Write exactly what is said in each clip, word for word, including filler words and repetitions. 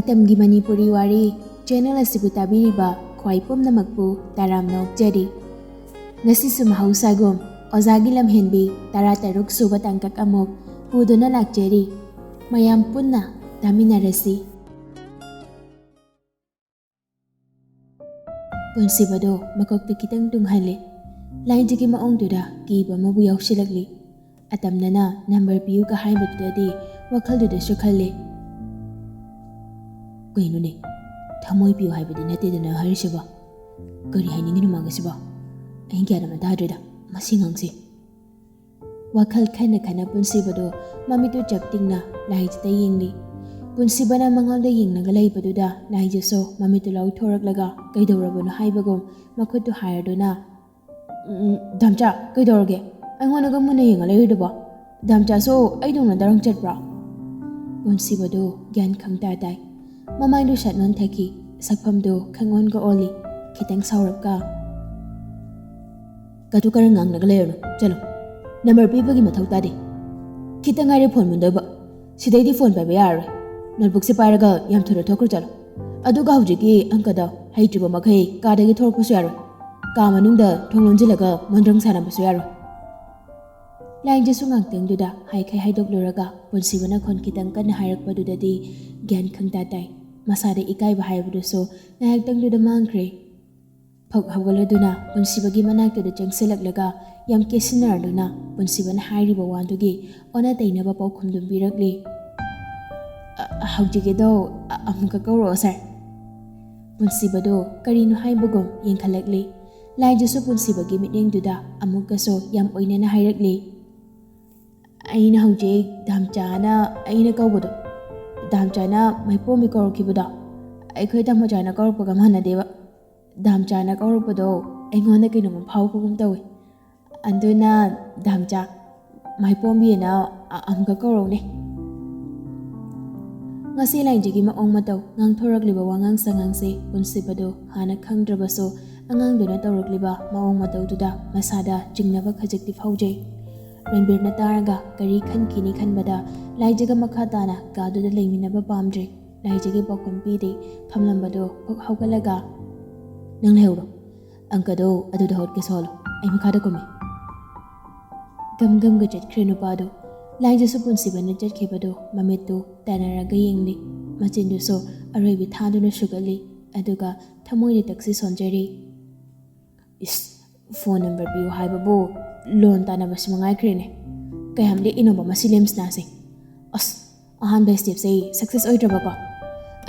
ꯃꯇꯝꯒꯤ ꯃꯅꯤꯄꯨꯔꯤ ꯋꯥꯔꯤ ꯆꯦꯅꯦꯜ ꯑꯁꯤꯕꯨ ꯇꯥꯕꯤꯔꯤꯕ ꯈ꯭ꯋꯥꯏ ꯄꯨꯝꯅꯃꯛꯄꯨ ꯇꯔꯥꯝꯅ ꯑꯣꯛꯆꯔꯤ꯫ ꯉꯁꯤꯁꯨ ꯃꯍꯧꯁꯥꯒꯨꯝ ꯑꯣꯖꯥꯒꯤ ꯂꯝꯍꯦꯟꯕꯤ ꯇꯔꯥꯇꯔꯨꯛ ꯁꯨꯕ ꯇꯥꯡꯀꯛ ꯑꯃꯨꯛ ꯄꯨꯗꯨꯅ ꯂꯥꯛꯆꯔꯤ꯫ ꯃꯌꯥꯝ ꯄꯨꯟꯅ ꯇꯥꯃꯤꯟꯅꯔꯁꯤ꯫ ꯄꯨꯟꯁꯤꯕꯗꯣ ꯃꯀꯣꯛꯇ ꯈꯤꯇꯪ ꯇꯨꯡꯍꯜꯂꯦ꯫ ꯂꯥꯏꯖꯒꯤ ꯃꯑꯣꯡꯗꯨꯗ ꯀꯤꯕ ꯑꯃꯕꯨ ꯌꯥꯎꯁꯤꯜꯂꯛꯂꯤ꯫ ꯑꯇꯝꯅꯅ ꯅꯝꯕꯔ ꯄꯤꯌꯨꯒ ꯍꯥꯏꯕꯗꯨꯗꯗꯤ ꯋꯥꯈꯜꯗꯨꯗꯁꯨ ꯈꯜꯂꯦ꯫ ꯀꯩꯅꯣꯅꯦ, ꯊꯃꯣꯏ ꯄꯤꯌꯨ ꯍꯥꯏꯕꯗꯤ ꯅꯠꯇꯦꯗꯅ ꯍꯥꯏꯔꯤꯁꯤꯕꯣ? ꯀꯔꯤ ꯍꯥꯏꯅꯤꯡꯉꯤꯅꯣ ꯃꯥꯒꯤꯁꯤꯕꯣ? ꯑꯩ ꯒ꯭ꯌꯥꯟ ꯑꯃ ꯇꯥꯗ꯭ꯔꯦꯗ ꯃꯁꯤ ꯉꯥꯡꯁꯦ꯫ ꯋꯥꯈꯜ ꯈꯟꯅ ꯈꯟꯅ ꯄꯨꯟꯁꯤꯕꯗꯨ ꯃꯃꯤꯠꯇꯨ ꯆꯞ ꯇꯤꯡꯅ ꯂꯥꯏꯖꯗ ꯌꯦꯡꯂꯤ꯫ ꯄꯨꯟꯁꯤꯕꯅ ꯃꯉꯣꯟꯗ ꯌꯦꯡꯂꯒ ꯂꯩꯕꯗꯨꯗ ꯂꯥꯏꯖꯁꯨ ꯃꯃꯤꯠꯇꯨ ꯂꯥꯎꯊꯣꯔꯛꯂꯒ ꯀꯩꯗꯧꯔꯕꯅꯣ ꯍꯥꯏꯕꯒꯨꯝ ꯃꯈꯨꯠꯇꯨ ꯍꯥꯏꯔꯗꯨꯅ, "ꯎꯝ, ꯗꯥꯝꯆꯥ, ꯀꯩꯗꯧꯔꯒꯦ? ꯑꯩꯉꯣꯟꯗꯒ ꯃꯨꯟꯅ ꯌꯦꯡꯉ ꯂꯩꯔꯤꯗꯨꯕꯣ? ꯗꯥꯝꯆꯥꯁꯨ ꯑꯩꯗꯧꯅ ꯗꯔꯪ ꯆꯠꯄ꯭ꯔꯥ?" ꯄꯨꯟꯁꯤꯕꯗꯨ ꯒ꯭ꯌꯥꯟ ꯈꯪꯇꯥ ꯇꯥꯏ꯫ ꯃꯃꯥꯏꯗꯨ ꯁꯠ ꯅꯣꯟꯊꯈꯤ, ꯁꯛꯐꯝꯗꯨ ꯈꯪꯑꯣꯟꯒ ꯑꯣꯜꯂꯤ꯫ ꯈꯤꯇꯪ ꯁꯥꯎꯔꯞꯀ, "ꯀꯇꯨ ꯀꯔꯟ ꯉꯥꯡꯂꯒ ꯂꯩꯔꯅꯨ, ꯆꯠꯂꯣ꯫ ꯅꯝꯕꯔ ꯄꯤꯕꯒꯤ ꯃꯊꯧ ꯇꯥꯗꯦ꯫ ꯈꯤꯇꯪ ꯉꯥꯏꯔꯦ ꯐꯣꯟ ꯃꯨꯟꯗꯣꯏꯕ꯫ ꯁꯤꯗꯩꯗꯤ ꯐꯣꯟ ꯄꯥꯏꯕ ꯌꯥꯔꯔꯣꯏ꯫ ꯅꯣꯠꯕꯨꯛꯁꯦ ꯄꯥꯏꯔꯒ ꯌꯥꯝ ꯊꯨꯅ ꯊꯣꯛꯈ꯭ꯔꯣ ꯆꯠꯂꯣ꯫ ꯑꯗꯨꯒ ꯍꯧꯖꯤꯛꯀꯤ ꯑꯪꯀꯗꯣ ꯍꯩꯇ꯭ꯔꯤꯕ ꯃꯈꯩ ꯀꯥꯗꯒꯤ ꯊꯣꯛꯂꯛꯄꯁꯨ ꯌꯥꯔꯣꯏ꯫ ꯀꯥ ꯃꯅꯨꯡꯗ ꯊꯣꯡ ꯂꯣꯟꯁꯤꯜꯂꯒ ꯃꯣꯟꯗ꯭ꯔꯪ ꯁꯥꯟꯅꯕꯁꯨ ꯌꯥꯔꯣꯏ꯫" ꯂꯥꯏꯖꯁꯨ ꯉꯥꯛꯇꯪꯗꯨꯗ ꯍꯥꯏꯈꯩ ꯍꯥꯏꯗꯣꯛꯂꯨꯔꯒ ꯄꯨꯟꯁꯤꯕꯅ ꯈꯣꯟ ꯈꯤꯇꯪ ꯀꯟꯅ ꯍꯥꯏꯔꯛꯄꯗꯨꯗꯗꯤ ꯒ꯭ꯌꯥꯟ ꯈꯪꯇꯥ ꯇꯥꯏ꯫ ꯃꯁꯥꯗ ꯏꯀꯥꯏꯕ ꯍꯥꯏꯕꯗꯨꯁꯨ ꯉꯥꯏꯍꯥꯛꯇꯪꯗꯨꯗ ꯃꯥꯡꯈ꯭ꯔꯦ꯫ ꯐꯛ ꯍꯧꯒꯠꯂꯗꯨꯅ ꯄꯨꯟꯁꯤꯕꯒꯤ ꯃꯅꯥꯛꯇꯨꯗ ꯆꯪꯁꯤꯜꯂꯛꯂꯒ ꯌꯥꯝ ꯀꯦꯁꯤꯟꯅꯔꯗꯨꯅ ꯄꯨꯟꯁꯤꯕꯅ ꯍꯥꯏꯔꯤꯕ ꯋꯥꯗꯨꯒꯤ ꯑꯣꯟꯅ ꯇꯩꯅꯕ ꯄꯥꯎꯈꯨꯝꯗꯨꯝ ꯄꯤꯔꯛꯂꯤ꯫ "ꯑ, ꯍꯧꯖꯤꯛꯀꯤꯗꯣ ꯑ-, ꯑꯃꯨꯛꯀ ꯀꯧꯔꯛꯑꯣ ꯁꯥꯔ꯫" ꯄꯨꯟꯁꯤꯕꯗꯣ ꯀꯔꯤꯅꯣ ꯍꯥꯏꯕꯒꯨꯝ ꯌꯦꯡꯈꯠꯂꯛꯂꯤ꯫ ꯂꯥꯏꯖꯁꯨ ꯄꯨꯟꯁꯤꯕꯒꯤ ꯃꯤꯠꯌꯦꯡꯗꯨꯗ ꯑꯃꯨꯛꯀꯁꯨ ꯌꯥꯝ ꯑꯣꯏꯅꯅ ꯍꯥꯏꯔꯛꯂꯤ꯫ "ꯑꯩꯅ ꯍꯧꯖꯤꯛ ꯗꯥꯝꯆꯥꯅ ꯑꯩꯅ ꯀꯧꯕꯗꯣ, ꯗꯥꯝꯆꯥꯅ ꯃꯥꯏꯄꯣꯝꯕꯤ ꯀꯧꯔꯛꯈꯤꯕꯗꯣ ꯑꯩꯈꯣꯏ ꯇꯥꯃꯣꯆꯥꯅ ꯀꯧꯔꯛꯄꯒ ꯃꯥꯟꯅꯗꯦꯕ꯫ ꯗꯥꯝꯆꯥꯅ ꯀꯧꯔꯛꯄꯗꯣ ꯑꯩꯉꯣꯟꯗ ꯀꯩꯅꯣꯝꯃ ꯐꯥꯎꯕꯒꯨꯝ ꯇꯧꯏ꯫ ꯑꯗꯨꯅ ꯗꯥꯝꯆꯥ, ꯃꯥꯏꯄꯣꯝꯕꯤꯅ ꯑ-, ꯑꯃꯨꯛꯀ ꯀꯧꯔꯛꯎꯅꯦ꯫" ꯉꯁꯤ ꯂꯥꯏꯖꯒꯤ ꯃꯑꯣꯡ ꯃꯇꯧ, ꯉꯥꯡꯊꯣꯔꯛꯂꯤꯕ ꯋꯥꯉꯥꯡ ꯁꯉꯥꯡꯁꯦ ꯄꯨꯟꯁꯤꯕꯗꯣ ꯍꯥꯟꯅ ꯈꯪꯗ꯭ꯔꯕꯁꯨ ꯑꯉꯥꯡꯗꯨꯅ ꯇꯧꯔꯛꯂꯤꯕ ꯃꯑꯣꯡ ꯃꯇꯧꯗꯨꯗ ꯃꯁꯥꯗ ꯆꯤꯡꯅꯕ ꯈꯖꯤꯛꯇꯤ ꯐꯥꯎꯖꯩ꯫ ꯔꯟꯕꯤꯔꯅ ꯇꯥꯔꯒ ꯀꯔꯤ ꯈꯟꯈꯤꯅꯤ ꯈꯟꯕꯗ ꯂꯥꯏꯖꯒ ꯃꯈꯥ ꯇꯥꯅ ꯀꯥꯗꯨꯗ ꯂꯩꯃꯤꯟꯅꯕ ꯄꯥꯝꯗ꯭ꯔꯦ꯫ ꯂꯥꯏꯖꯒꯤ ꯄꯥꯎꯈꯨꯝ ꯄꯤꯗꯦ꯫ ꯐꯝꯂꯝꯕꯗꯣ ꯐꯨꯛ ꯍꯧꯒꯠꯂꯒ, "ꯅꯪ ꯂꯩꯍꯧꯔꯣ, ꯑꯪꯀꯗꯣ ꯑꯗꯨꯗ ꯍꯣꯠꯀꯦ ꯁꯣꯜꯂꯣ, ꯑꯩ ꯃꯈꯥꯗ ꯀꯨꯝꯃꯤ꯫" ꯒꯝ ꯒꯝꯒ ꯆꯠꯈ꯭ꯔꯦ ꯅꯨꯄꯥꯗꯣ꯫ ꯂꯥꯏꯖꯁꯨ ꯄꯨꯟꯁꯤꯕꯅ ꯆꯠꯈꯤꯕꯗꯣ ꯃꯃꯤꯠꯇꯨ ꯇꯥꯟꯅꯔꯒ ꯌꯦꯡꯂꯤ꯫ ꯃꯆꯤꯟꯗꯨꯁꯨ ꯑꯔꯣꯏꯕꯤ ꯊꯥꯗꯨꯅ ꯁꯨꯒꯠꯂꯤ꯫ ꯑꯗꯨꯒ ꯊꯃꯣꯏꯗ ꯇꯛꯁꯤ ꯁꯣꯟꯖꯔꯤ꯫ "ꯏꯁ, ꯐꯣꯟ ꯅꯝꯕꯔ ꯄꯤꯌꯨ ꯍꯥꯏꯕꯕꯨ ꯂꯣꯟ ꯇꯥꯟꯅꯕꯁꯤ ꯃꯉꯥꯏꯈ꯭ꯔꯦꯅꯦ꯫ ꯀꯌꯥꯝ ꯂꯤꯛꯏꯅꯣꯕ ꯃꯁꯤ ꯂꯦꯝꯁꯅꯥꯁꯦ꯫ ꯑꯁ, ꯑꯍꯥꯟꯕ ꯁ꯭ꯇꯦꯞꯁꯦ ꯁꯛꯁꯦꯁ ꯑꯣꯏꯗ꯭ꯔꯕꯀꯣ꯫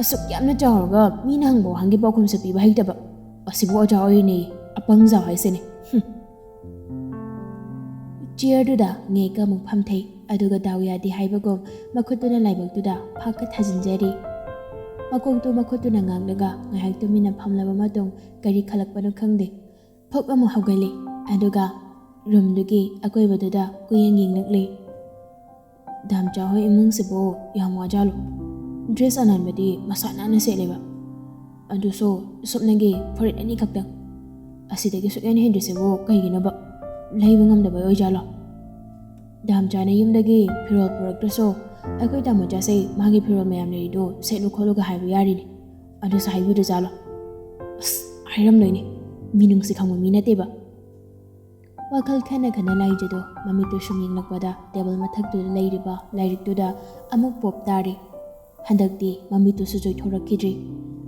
ꯑꯁꯨꯛ ꯌꯥꯝꯅ ꯆꯥꯎꯔꯒ ꯃꯤꯅ ꯍꯪꯕ ꯋꯥꯍꯪꯒꯤ ꯄꯥꯎꯈꯨꯝꯁꯨ ꯄꯤꯕ ꯍꯩꯇꯕ꯫ ꯑꯁꯤꯕꯨ ꯑꯣꯖꯥ ꯑꯣꯏꯔꯤꯅꯦ, ꯑꯄꯪ ꯖꯥꯎ ꯍꯥꯏꯁꯤꯅꯦ꯫ ꯍꯨꯝ꯫" ꯆꯤꯌꯔꯗꯨꯗ ꯉꯦꯛꯀ ꯑꯃꯨꯛ ꯐꯝꯊꯩ꯫ ꯑꯗꯨꯒ ꯗꯥꯎ ꯌꯥꯗꯦ ꯍꯥꯏꯕꯒꯨꯝ ꯃꯈꯨꯠꯇꯨꯅ ꯂꯥꯏꯕꯛꯇꯨꯗ ꯐꯥꯛꯀ ꯊꯥꯖꯤꯟꯖꯔꯤ꯫ ꯃꯀꯣꯛꯇꯨ ꯃꯈꯨꯠꯇꯨꯅ ꯉꯥꯛꯂꯒ ꯉꯥꯏꯍꯥꯛ ꯇꯨꯃꯤꯟꯅ ꯐꯝꯂꯕ ꯃꯇꯨꯡ ꯀꯔꯤ ꯈꯜꯂꯛꯄꯅꯣ ꯈꯪꯗꯦ꯫ ꯐꯛ ꯑꯃꯨꯛ ꯍꯧꯒꯠꯂꯤ꯫ ꯑꯗꯨꯒ ꯔꯨꯝꯗꯨꯒꯤ ꯑꯀꯣꯏꯕꯗꯨꯗ ꯀꯨꯌꯦꯡ ꯌꯦꯡꯂꯛꯂꯤ꯫ "ꯗꯥꯝꯆꯥ ꯍꯣꯏ ꯏꯃꯨꯡꯁꯤꯕꯨ ꯌꯥꯝ ꯋꯥꯖꯥꯠꯂꯣ? ꯗ꯭ꯔꯦꯁ ꯑꯅꯥꯟꯕꯗꯤ ꯃꯁꯥ ꯅꯥꯟꯅ ꯁꯦꯠꯂꯦꯕ꯫ ꯑꯗꯨꯁꯨ ꯁꯨꯞꯅꯒꯤ ꯐꯨꯔꯤꯠ ꯑꯅꯤꯈꯛꯇꯪ꯫ ꯑꯁꯤꯗꯒꯤ ꯁꯨꯛꯍꯦꯟ ꯍꯦꯟꯗ꯭ꯔꯤꯁꯤꯕꯨ ꯀꯩꯒꯤꯅꯣꯕ? ꯂꯩꯕ ꯉꯝꯗꯕꯩ ꯑꯣꯏꯖꯥꯠꯂꯣ?" ꯗꯥꯝꯆꯥꯅ ꯌꯨꯝꯗꯒꯤ ꯐꯤꯔꯣꯜ ꯄꯨꯔꯛꯇ꯭ꯔꯁꯨ ꯑꯩꯈꯣꯏ ꯇꯥꯃꯣꯆꯥꯁꯦ ꯃꯥꯒꯤ ꯐꯤꯔꯣꯜ ꯃꯌꯥꯝ ꯂꯩꯔꯤꯗꯣ ꯁꯦꯠꯂꯨ ꯈꯣꯠꯂꯨꯒ ꯍꯥꯏꯕ ꯌꯥꯔꯤꯅꯦ꯫ ꯑꯗꯨꯁꯨ ꯍꯥꯏꯕꯤꯗ꯭ꯔꯖꯥꯠꯂꯣ? ꯑꯁ, ꯍꯥꯏꯔꯝꯂꯣꯏꯅꯦ꯫ ꯃꯤꯅꯨꯡꯁꯤ ꯈꯪꯕ ꯃꯤ ꯅꯠꯇꯦꯕ꯫ ꯋꯥꯈꯜ ꯈꯟꯅ ꯈꯟꯅ ꯂꯥꯏꯖꯗꯣ ꯃꯃꯤꯠꯇꯨ ꯁꯨꯝ ꯌꯦꯡꯂꯛꯄꯗ ꯇꯦꯕꯜ ꯃꯊꯛꯇꯨꯗ ꯂꯩꯔꯤꯕ ꯂꯥꯏꯔꯤꯛꯇꯨꯗ ꯑꯃꯨꯛ ꯄꯣꯞ ꯇꯥꯔꯤ꯫ ꯍꯟꯗꯛꯇꯤ ꯃꯃꯤꯠꯇꯨꯁꯨ ꯆꯣꯏꯊꯣꯔꯛꯈꯤꯗ꯭ꯔꯤ꯫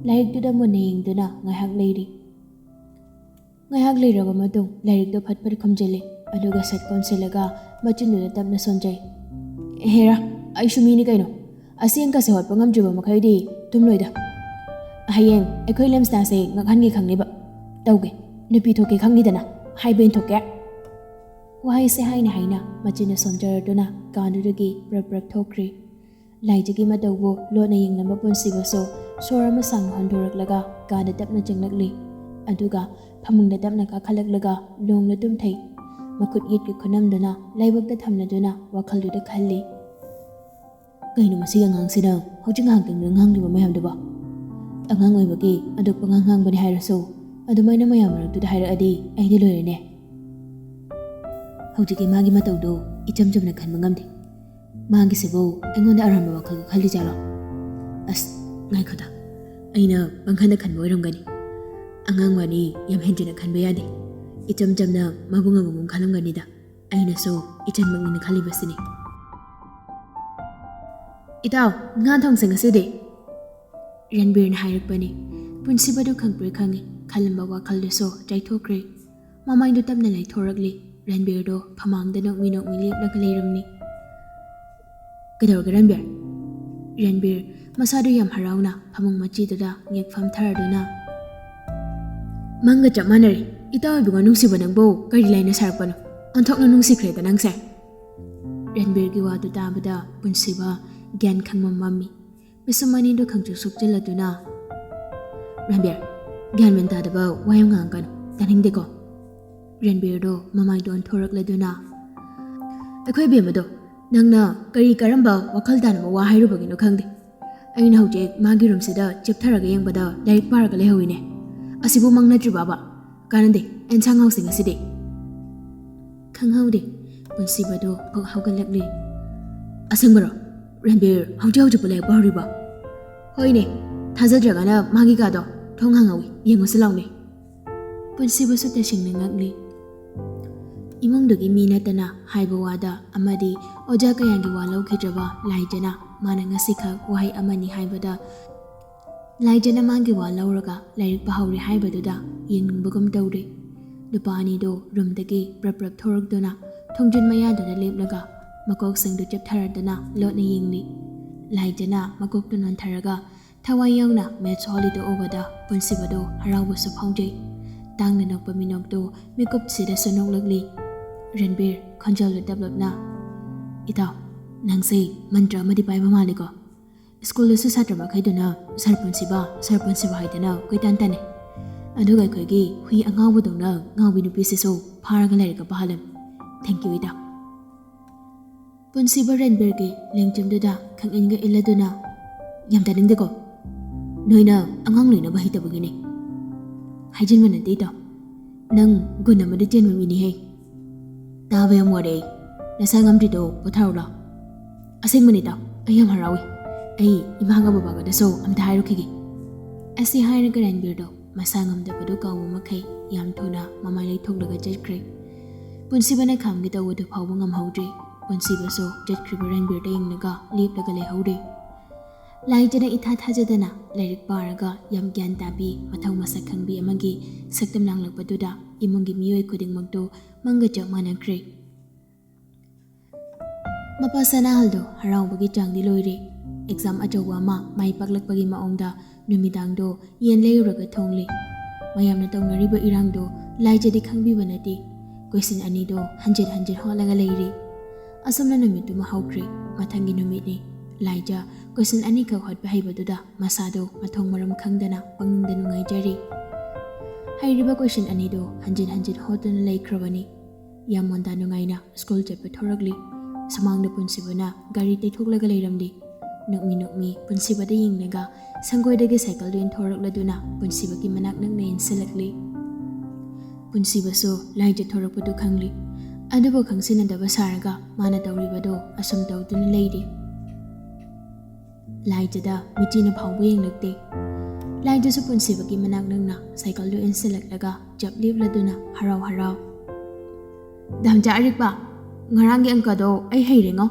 ꯂꯥꯏꯔꯤꯛꯇꯨꯗ ꯃꯨꯟꯅ ꯌꯦꯡꯗꯨꯅ ꯉꯥꯏꯍꯥꯛ ꯂꯩꯔꯤ꯫ ꯉꯥꯏꯍꯥꯛ ꯂꯩꯔꯕ ꯃꯇꯨꯡ ꯂꯥꯏꯔꯤꯛꯇꯣ ꯐꯠ ꯐꯠ ꯈꯨꯝꯖꯤꯜꯂꯤ, ꯑꯗꯨꯒ ꯁꯠ ꯀꯣꯟꯁꯤꯜꯂꯒ ꯃꯆꯤꯟꯗꯨꯗ ꯇꯞꯅ ꯁꯣꯟꯖꯩ꯫ "ꯍꯦꯔꯥ, ꯑꯩꯁꯨ ꯃꯤꯅꯤ ꯀꯩꯅꯣ꯫ ꯑꯁꯤ ꯑꯪꯀꯁꯦ ꯍꯣꯠꯄ ꯉꯝꯗ꯭ꯔꯤꯕ ꯃꯈꯩꯗꯤ ꯇꯨꯝꯂꯣꯏꯗ꯫ ꯍꯌꯦꯡ ꯑꯩꯈꯣꯏ ꯂꯦꯝꯁꯅꯥꯁꯦ ꯉꯛꯍꯟꯒꯦ ꯈꯪꯅꯤꯕ꯫ ꯇꯧꯒꯦ, ꯅꯨꯄꯤ ꯊꯣꯛꯀꯦ ꯈꯪꯉꯤꯗꯅ, ꯍꯥꯏꯕ ꯏꯟꯊꯣꯛꯀꯦ꯫" ꯋꯥꯍꯩꯁꯦ ꯍꯥꯏꯅ ꯍꯥꯏꯅ ꯃꯆꯤꯟꯗ ꯁꯣꯟꯖꯔꯗꯨꯅ ꯀꯥꯟꯗꯨꯗꯒꯤ ꯄ꯭ꯔꯞ ꯄ꯭ꯔꯞ ꯊꯣꯛꯈ꯭ꯔꯤ꯫ ꯂꯥꯏꯖꯒꯤ ꯃꯇꯧꯕꯨ ꯂꯣꯠꯅ ꯌꯦꯡꯂꯝꯕ ꯄꯨꯟꯁꯤꯕꯁꯨ ꯁꯣꯔ ꯑꯃ ꯁꯥꯡꯅ ꯍꯣꯟꯗꯣꯔꯛꯂꯒ ꯀꯥꯗ ꯇꯞꯅ ꯆꯪꯂꯛꯂꯤ꯫ ꯑꯗꯨꯒ ꯐꯃꯨꯡꯗ ꯇꯞꯅ ꯀꯥꯈꯠꯂꯛꯂꯒ ꯂꯣꯡꯅ ꯇꯨꯝꯊꯩ꯫ ꯃꯈꯨꯠ ꯌꯦꯠꯀꯤ ꯈꯨꯅꯝꯗꯨꯅ ꯂꯥꯏꯕꯛꯇ ꯊꯝꯂꯗꯨꯅ ꯋꯥꯈꯜꯗꯨꯗ ꯈꯜꯂꯤ꯫ "ꯀꯩꯅꯣ ꯃꯁꯤꯒꯤ ꯑꯉꯥꯡꯁꯤꯅ ꯍꯧꯖꯤꯛ ꯉꯥꯏꯍꯥꯛꯇꯪꯗꯨꯗ ꯉꯥꯡꯂꯤꯕ ꯃꯌꯥꯝꯗꯨꯕꯣ? ꯑꯉꯥꯡ ꯑꯣꯏꯕꯒꯤ ꯑꯗꯨꯛ ꯄꯉꯥꯡ ꯉꯥꯡꯕꯅꯤ ꯍꯥꯏꯔꯁꯨ ꯑꯗꯨꯃꯥꯏꯅ ꯃꯌꯥꯝ ꯃꯔꯛꯇꯨꯗ ꯍꯥꯏꯔꯛꯑꯗꯤ ꯑꯩꯗꯤ ꯂꯣꯏꯔꯦꯅꯦ꯫" ꯍꯧꯖꯤꯛꯀꯤ ꯃꯥꯒꯤ ꯃꯇꯧꯗꯣ ꯏꯆꯝ ꯆꯝꯅ ꯈꯟꯕ ꯉꯝꯗꯦ꯫ ꯃꯥꯒꯤꯁꯤꯕꯨ ꯑꯩꯉꯣꯟꯗ ꯑꯔꯥꯟꯕ ꯋꯥꯈꯜꯒ ꯈꯜꯂꯤꯖꯥꯠꯂꯣ? ꯑꯁ, ꯉꯥꯏꯈꯣꯗ, ꯑꯩꯅ ꯄꯪꯈꯟꯗ ꯈꯟꯕ ꯑꯣꯏꯔꯝꯒꯅꯤ꯫ ꯑꯉꯥꯡ ꯋꯥꯅꯤ ꯌꯥꯝ ꯍꯦꯟꯖꯤꯟꯅ ꯈꯟꯕ ꯌꯥꯗꯦ꯫ ꯏꯆꯝ ꯆꯝꯅ ꯃꯕꯨꯡ ꯑꯃꯒꯨꯝ ꯈꯜꯂꯝꯒꯅꯤꯗ꯫ ꯑꯩꯅꯁꯨ ꯏꯆꯟꯃꯛꯅꯤꯅ ꯈꯜꯂꯤꯕꯁꯤꯅꯤ꯫ "ꯏꯇꯥꯎ, ꯉꯥ ꯊꯣꯡꯁꯦ ꯉꯁꯤꯗꯤ", ꯔꯟꯕꯤꯔꯅ ꯍꯥꯏꯔꯛꯄꯅꯤ꯫ ꯄꯨꯟꯁꯤꯕꯗꯨ ꯈꯪꯄ꯭ꯔꯦ ꯈꯪꯉꯤ, ꯈꯜꯂꯝꯕ ꯋꯥꯈꯜꯗꯨꯁꯨ ꯆꯥꯏꯊꯣꯛꯈ꯭ꯔꯦ꯫ ꯃꯃꯥꯏꯗꯨ ꯇꯞꯅ ꯂꯩꯊꯣꯔꯛꯂꯤ꯫ ꯔꯟꯕꯤꯔꯗꯣ ꯐꯃꯥꯡꯗ ꯅꯣꯛꯃꯤ ꯅꯣꯛꯃꯤ ꯂꯦꯞꯂꯒ ꯂꯩꯔꯝꯂꯤ꯫ "ꯀꯩꯗꯧꯔꯒꯦ, ꯔꯟꯕꯤꯔ?" ꯔꯟꯕꯤꯔ ꯃꯁꯥꯗꯨ ꯌꯥꯝ ꯍꯔꯥꯎꯅ ꯐꯃꯨꯡ ꯃꯆꯤꯗꯨꯗ ꯉꯦꯛ ꯐꯝꯊꯔꯗꯨꯅ, "ꯃꯪꯒ ꯆꯞ ꯃꯥꯟꯅꯔꯦ꯫ ꯏꯇꯥꯎ ꯏꯕꯨꯡꯉꯣ ꯅꯨꯡꯁꯤꯕ ꯅꯪꯕꯨ ꯀꯔꯤ ꯂꯩꯅ ꯁꯥꯔꯛꯄꯅꯣ? ꯑꯣꯟꯊꯣꯛꯅ ꯅꯨꯡꯁꯤꯈ꯭ꯔꯦꯗ ꯅꯪꯁꯦ꯫" ꯔꯟꯕꯤꯔꯒꯤ ꯋꯥꯗꯨ ꯇꯥꯕꯗ ꯄꯨꯟꯁꯤꯕ ꯒ꯭ꯌꯥꯟ ꯈꯪꯃꯝ ꯃꯝꯃꯤ꯫ ꯃꯤꯁꯨꯝ ꯑꯅꯤꯗꯨ ꯈꯪꯆꯨ ꯁꯨꯞꯆꯤꯜꯂꯗꯨꯅ, "ꯔꯟꯕꯤꯔ, ꯒ꯭ꯌꯥꯟ ꯃꯦꯟ ꯇꯥꯗꯕ ꯋꯥ ꯌꯥꯝ ꯉꯥꯡꯉꯛꯀꯅꯨ, ꯇꯥꯅꯤꯡꯗꯦꯀꯣ?" ꯔꯟꯕꯤꯔꯗꯣ ꯃꯃꯥꯏꯗꯣ ꯑꯣꯟꯊꯣꯔꯛꯂꯗꯨꯅ, "ꯑꯩꯈꯣꯏ ꯕꯦꯝꯃꯗꯣ ꯅꯪꯅ ꯀꯔꯤ ꯀꯔꯝꯕ ꯋꯥꯈꯜ ꯇꯥꯅꯕ ꯋꯥ ꯍꯥꯏꯔꯨꯕꯒꯤꯅꯣ ꯈꯪꯗꯦ꯫ ꯑꯩꯅ ꯍꯧꯖꯤꯛ ꯃꯥꯒꯤ ꯔꯨꯝꯁꯤꯗ ꯆꯦꯞꯊꯔꯒ ꯌꯦꯡꯕꯗ ꯂꯥꯏꯔꯤꯛ ꯄꯥꯔꯒ ꯂꯩꯍꯧꯋꯤꯅꯦ꯫ ꯑꯁꯤꯕꯨ ꯃꯪ ꯅꯠꯇ꯭ꯔꯤꯕꯕ? ꯀꯥꯟꯅꯗꯦ, ꯑꯦꯟꯁꯥꯡ ꯍꯥꯎꯁꯦ ꯉꯁꯤꯗꯤ꯫" ꯈꯪꯍꯧꯗꯦ꯫ ꯄꯨꯟꯁꯤꯕꯗꯣ ꯐꯨꯛ ꯍꯧꯒꯠꯂꯛꯂꯤ꯫ "ꯑꯁꯦꯡꯕꯔꯣ? ꯔꯟꯕꯤꯔ ꯍꯧꯖꯤꯛ ꯍꯧꯖꯤꯛꯄꯨ ꯂꯥꯏꯔꯤꯛ ꯄꯥꯍꯧꯔꯤꯕꯣ?" "ꯍꯣꯏꯅꯦ꯫ ꯊꯥꯖꯗ꯭ꯔꯒꯅ ꯃꯥꯒꯤ ꯀꯥꯗꯣ ꯊꯣꯡ ꯍꯥꯡꯍꯧꯋꯤ, ꯌꯦꯡꯉꯨꯁꯤ ꯂꯥꯎꯅꯦ꯫" ꯄꯨꯟꯁꯤꯕꯁꯨ ꯇꯁꯦꯡꯅ ꯉꯛꯂꯤ꯫ ꯏꯃꯨꯡꯗꯨꯒꯤ ꯃꯤ ꯅꯠꯇꯅ ꯍꯥꯏꯕ ꯋꯥꯗ ꯑꯃꯗꯤ ꯑꯣꯖꯥ ꯀꯌꯥꯒꯤ ꯋꯥ ꯂꯧꯈꯤꯗ꯭ꯔꯕ ꯂꯥꯏꯖꯅ ꯃꯥꯅ ꯉꯁꯤꯈꯛ ꯋꯥꯍꯩ ꯑꯃꯅꯤ ꯍꯥꯏꯕꯗ ꯂꯥꯏꯖꯅ ꯃꯥꯒꯤ ꯋꯥ ꯂꯧꯔꯒ ꯂꯥꯏꯔꯤꯛ ꯄꯥꯍꯧꯔꯦ ꯍꯥꯏꯕꯗꯨꯗ ꯌꯦꯡꯅꯤꯡꯕꯒꯨꯝ ꯇꯧꯔꯦ꯫ ꯅꯨꯄꯥ ꯑꯅꯤꯗꯨ ꯔꯨꯝꯗꯒꯤ ꯄ꯭ꯔꯞ ꯄ꯭ꯔꯞ ꯊꯣꯔꯛꯇꯨꯅ ꯊꯣꯡꯖꯤꯟ ꯃꯌꯥꯗꯨꯗ ꯂꯦꯞꯂꯒ ꯃꯀꯣꯛꯁꯤꯡꯗꯨ ꯆꯦꯞꯊꯔꯗꯨꯅ ꯂꯣꯠꯅ ꯌꯦꯡꯂꯤ꯫ ꯂꯥꯏꯖꯅ ꯃꯀꯣꯛꯇꯨ ꯅꯣꯟꯊꯔꯒ ꯊꯋꯥꯏ ꯌꯥꯎꯅ ꯃꯦꯠꯁ ꯍꯣꯜꯂꯤꯗꯨ ꯎꯕꯗ ꯄꯨꯟꯁꯤꯕꯗꯨ ꯍꯔꯥꯎꯕꯁꯨ ꯐꯥꯎꯖꯩ꯫ ꯇꯥꯡꯅ ꯅꯣꯛꯄ ꯃꯤꯅꯣꯛꯇꯨ ꯃꯤꯀꯨꯞꯁꯤꯗꯁꯨ ꯅꯣꯛꯂꯛꯂꯤ꯫ ꯔꯟꯕꯤꯔ ꯈꯣꯟꯖꯦꯜꯗꯨ ꯇꯞꯂꯞꯅ, "ꯏꯇꯥꯎ, ꯅꯪꯁꯦ ꯃꯟꯇ꯭ꯔ ꯑꯃꯗꯤ ꯄꯥꯏꯕ ꯃꯥꯜꯂꯤꯀꯣ꯫ ꯁ꯭ꯀꯨꯜꯗꯁꯨ ꯁꯥꯇ꯭ꯔ ꯃꯈꯩꯗꯨꯅ ꯁꯥꯔ ꯄꯨꯟꯁꯤꯕ, ꯁꯥꯔ ꯄꯨꯟꯁꯤꯕ ꯍꯥꯏꯗꯅ ꯀꯣꯏꯇꯥꯟ ꯇꯥꯟꯅꯩ꯫ ꯑꯗꯨꯒ ꯑꯩꯈꯣꯏꯒꯤ ꯍꯨꯏ ꯑꯉꯥꯎꯕꯗꯧꯅ ꯉꯥꯎꯕꯤ ꯅꯨꯄꯤꯁꯤꯁꯨ ꯐꯥꯔꯒ ꯂꯥꯏꯔꯤꯛꯀ ꯄꯥꯍꯜꯂꯝꯃꯤ꯫ Thank you, ꯏꯇꯥꯎ꯫" ꯄꯨꯟꯁꯤꯕ ꯔꯟꯕꯤꯔꯒꯤ ꯂꯦꯡꯖꯨꯝꯗꯨꯗ ꯈꯪꯏꯟꯒ ꯏꯜꯂꯗꯨꯅ, "ꯌꯥꯝ ꯇꯥꯅꯤꯡꯗꯦꯀꯣ꯫ ꯅꯣꯏꯅ ꯑꯉꯥꯡ ꯂꯣꯏꯅꯕ ꯍꯩꯇꯕꯒꯤꯅꯦ꯫" "ꯍꯥꯏꯖꯤꯟꯕ ꯅꯠꯇꯦ, ꯏꯇꯥꯎ꯫ ꯅꯪ ꯒꯨꯟ ꯑꯃꯗ ꯆꯦꯟꯕ ꯃꯤꯅꯤꯍꯦ꯫" "ꯇꯥꯕ ꯌꯥꯝ ꯋꯥꯔꯦ ꯑꯩ꯫ ꯅꯁꯥ ꯉꯝꯗ꯭ꯔꯤꯗꯣ ꯄꯣꯊꯥꯔꯣ ꯂꯥꯎ꯫" "ꯑꯁꯦꯡꯕꯅꯤ, ꯏꯇꯥꯎ꯫ ꯑꯩ ꯌꯥꯝ ꯍꯔꯥꯎꯏ꯫ ꯑꯩ ꯏꯃꯥꯒ ꯕꯕꯥꯒꯗꯁꯨ ꯑꯝꯇ ꯍꯥꯏꯔꯨꯈꯤꯒꯦ꯫ ꯑꯁꯤ ꯍꯥꯏꯔꯒ ꯔꯟꯕꯤꯔꯗꯣ ꯃꯁꯥ ꯉꯝꯗꯕꯗꯨ ꯀꯥꯎꯕ ꯃꯈꯩ ꯌꯥꯝ ꯊꯨꯅ ꯃꯃꯥꯏ ꯂꯩꯊꯣꯛꯂꯒ ꯆꯠꯈ꯭ꯔꯦ꯫ ꯄꯨꯟꯁꯤꯕꯅ ꯈꯥꯝꯒꯦ ꯇꯧꯕꯗꯨ ꯐꯥꯎꯕ ꯉꯝꯍꯧꯗ꯭ꯔꯦ꯫ ꯄꯨꯟꯁꯤꯕꯁꯨ ꯆꯠꯈ꯭ꯔꯤꯕ ꯔꯟꯕꯤꯔꯗ ꯌꯦꯡꯂꯒ ꯂꯦꯞꯂꯒ ꯂꯩꯍꯧꯔꯦ꯫ ꯂꯥꯏꯖꯅ ꯏꯊꯥ ꯊꯥꯖꯗꯅ ꯂꯥꯏꯔꯤꯛ ꯄꯥꯔꯒ ꯌꯥꯝ ꯒ꯭ꯌꯥꯟ ꯇꯥꯕꯤ, ꯃꯊꯧ ꯃꯁꯛ ꯈꯪꯕꯤ ꯑꯃꯒꯤ ꯁꯛꯇꯝ ꯂꯥꯡꯂꯛꯄꯗꯨꯗ ꯏꯃꯨꯡꯒꯤ ꯃꯤꯑꯣꯏ ꯈꯨꯗꯤꯡꯃꯛꯇꯨ ꯃꯪꯒ ꯆꯞ ꯃꯥꯟꯅꯈ꯭ꯔꯦ꯫ ꯃꯄꯥ ꯁꯅꯥꯍꯜꯗꯣ ꯍꯔꯥꯎꯕꯒꯤ ꯆꯥꯡꯗꯤ ꯂꯣꯏꯔꯦ꯫ ꯑꯦꯛꯖꯥꯝ ꯑꯆꯧꯕ ꯑꯃ ꯃꯥꯏ ꯄꯥꯛꯂꯛꯄꯒꯤ ꯃꯑꯣꯡꯗ ꯅꯨꯃꯤꯗꯥꯡꯗꯣ ꯌꯦꯟ ꯂꯩꯔꯨꯔꯒ ꯊꯣꯡꯂꯤ꯫ ꯃꯌꯥꯝꯅ ꯇꯧꯅꯔꯤꯕ ꯏꯔꯥꯡꯗꯣ ꯂꯥꯏꯖꯗꯤ ꯈꯪꯕꯤꯕ ꯅꯠꯇꯦ꯫ ꯀꯣꯏꯁꯟ ꯑꯅꯤꯗꯣ ꯍꯟꯖꯤꯟ ꯍꯟꯖꯤꯟ ꯍꯣꯠꯂꯒ ꯂꯩꯔꯤ꯫ ꯑꯁꯨꯝꯅ ꯅꯨꯃꯤꯠꯇꯨꯃ ꯍꯧꯈ꯭ꯔꯦ꯫ ꯃꯊꯪꯒꯤ ꯅꯨꯃꯤꯠꯅꯤ꯫ ꯂꯥꯏꯖ ꯀꯣꯏꯁꯟ ꯑꯅꯤꯈꯛ ꯍꯣꯠꯄ ꯍꯩꯕꯗꯨꯗ ꯃꯁꯥꯗꯣ ꯃꯊꯣꯡ ꯃꯔꯝ ꯈꯪꯗꯅ ꯄꯪꯅꯨꯡꯗ ꯅꯨꯡꯉꯥꯏꯖꯔꯤ꯫ ꯍꯩꯔꯤꯕ ꯀꯣꯏꯁꯟ ꯑꯅꯤꯗꯣ ꯍꯟꯖꯤꯟ ꯍꯟꯖꯤꯟ ꯍꯣꯠꯇꯨꯅ ꯂꯩꯈ꯭ꯔꯕꯅꯤ꯫ ꯌꯥꯝ ꯃꯣꯟꯗꯥ ꯅꯨꯡꯉꯥꯏꯅ ꯁ꯭ꯀꯨꯜ ꯆꯠꯄ ꯊꯣꯔꯛꯂꯤ꯫ ꯁꯨꯃꯥꯡꯗ ꯄꯨꯟꯁꯤꯕꯅ ꯒꯥꯔꯤ ꯇꯩꯊꯣꯛꯂꯒ ꯂꯩꯔꯝꯂꯤ꯫ ꯅꯣꯛꯃꯤ ꯅꯣꯛꯃꯤ ꯄꯨꯟꯁꯤꯕꯗ ꯌꯦꯡꯂꯒ ꯁꯪꯒꯣꯏꯗꯒꯤ ꯁꯥꯏꯀꯜꯗꯨ ꯏꯟꯊꯣꯔꯛꯂꯗꯨꯅ ꯄꯨꯟꯁꯤꯕꯒꯤ ꯃꯅꯥꯛ ꯅꯛꯅ ꯏꯟꯁꯤꯜꯂꯛꯂꯤ꯫ ꯄꯨꯟꯁꯤꯕꯁꯨ ꯂꯥꯏꯖ ꯊꯣꯔꯛꯄꯗꯨ ꯈꯪꯂꯤ꯫ ꯑꯗꯨꯕꯨ ꯈꯪꯁꯤꯟꯅꯗꯕ ꯁꯥꯔꯒ ꯃꯥꯅ ꯇꯧꯔꯤꯕꯗꯣ ꯑꯁꯨꯝ ꯇꯧꯗꯨꯅ ꯂꯩꯔꯤ꯫ ꯂꯥꯏꯖꯗ ꯃꯤꯆꯤꯅ ꯐꯥꯎꯕ ꯌꯦꯡꯂꯛꯇꯦ꯫ ꯂꯥꯏꯖꯁꯨ ꯄꯨꯟꯁꯤꯕꯒꯤ ꯃꯅꯥꯛ ꯅꯛꯅ ꯁꯥꯏꯀꯜꯗꯨ ꯏꯟꯁꯤꯜꯂꯛꯂꯒ ꯆꯞ ꯂꯦꯞꯂꯗꯨꯅ ꯍꯔꯥꯎ ꯍꯔꯥꯎ, "ꯗꯥꯝꯆꯥ ꯑꯔꯤꯛꯄ, ꯉꯔꯥꯡꯒꯤ ꯑꯪꯀꯗꯣ ꯑꯩ ꯍꯩꯔꯦꯉꯣ!"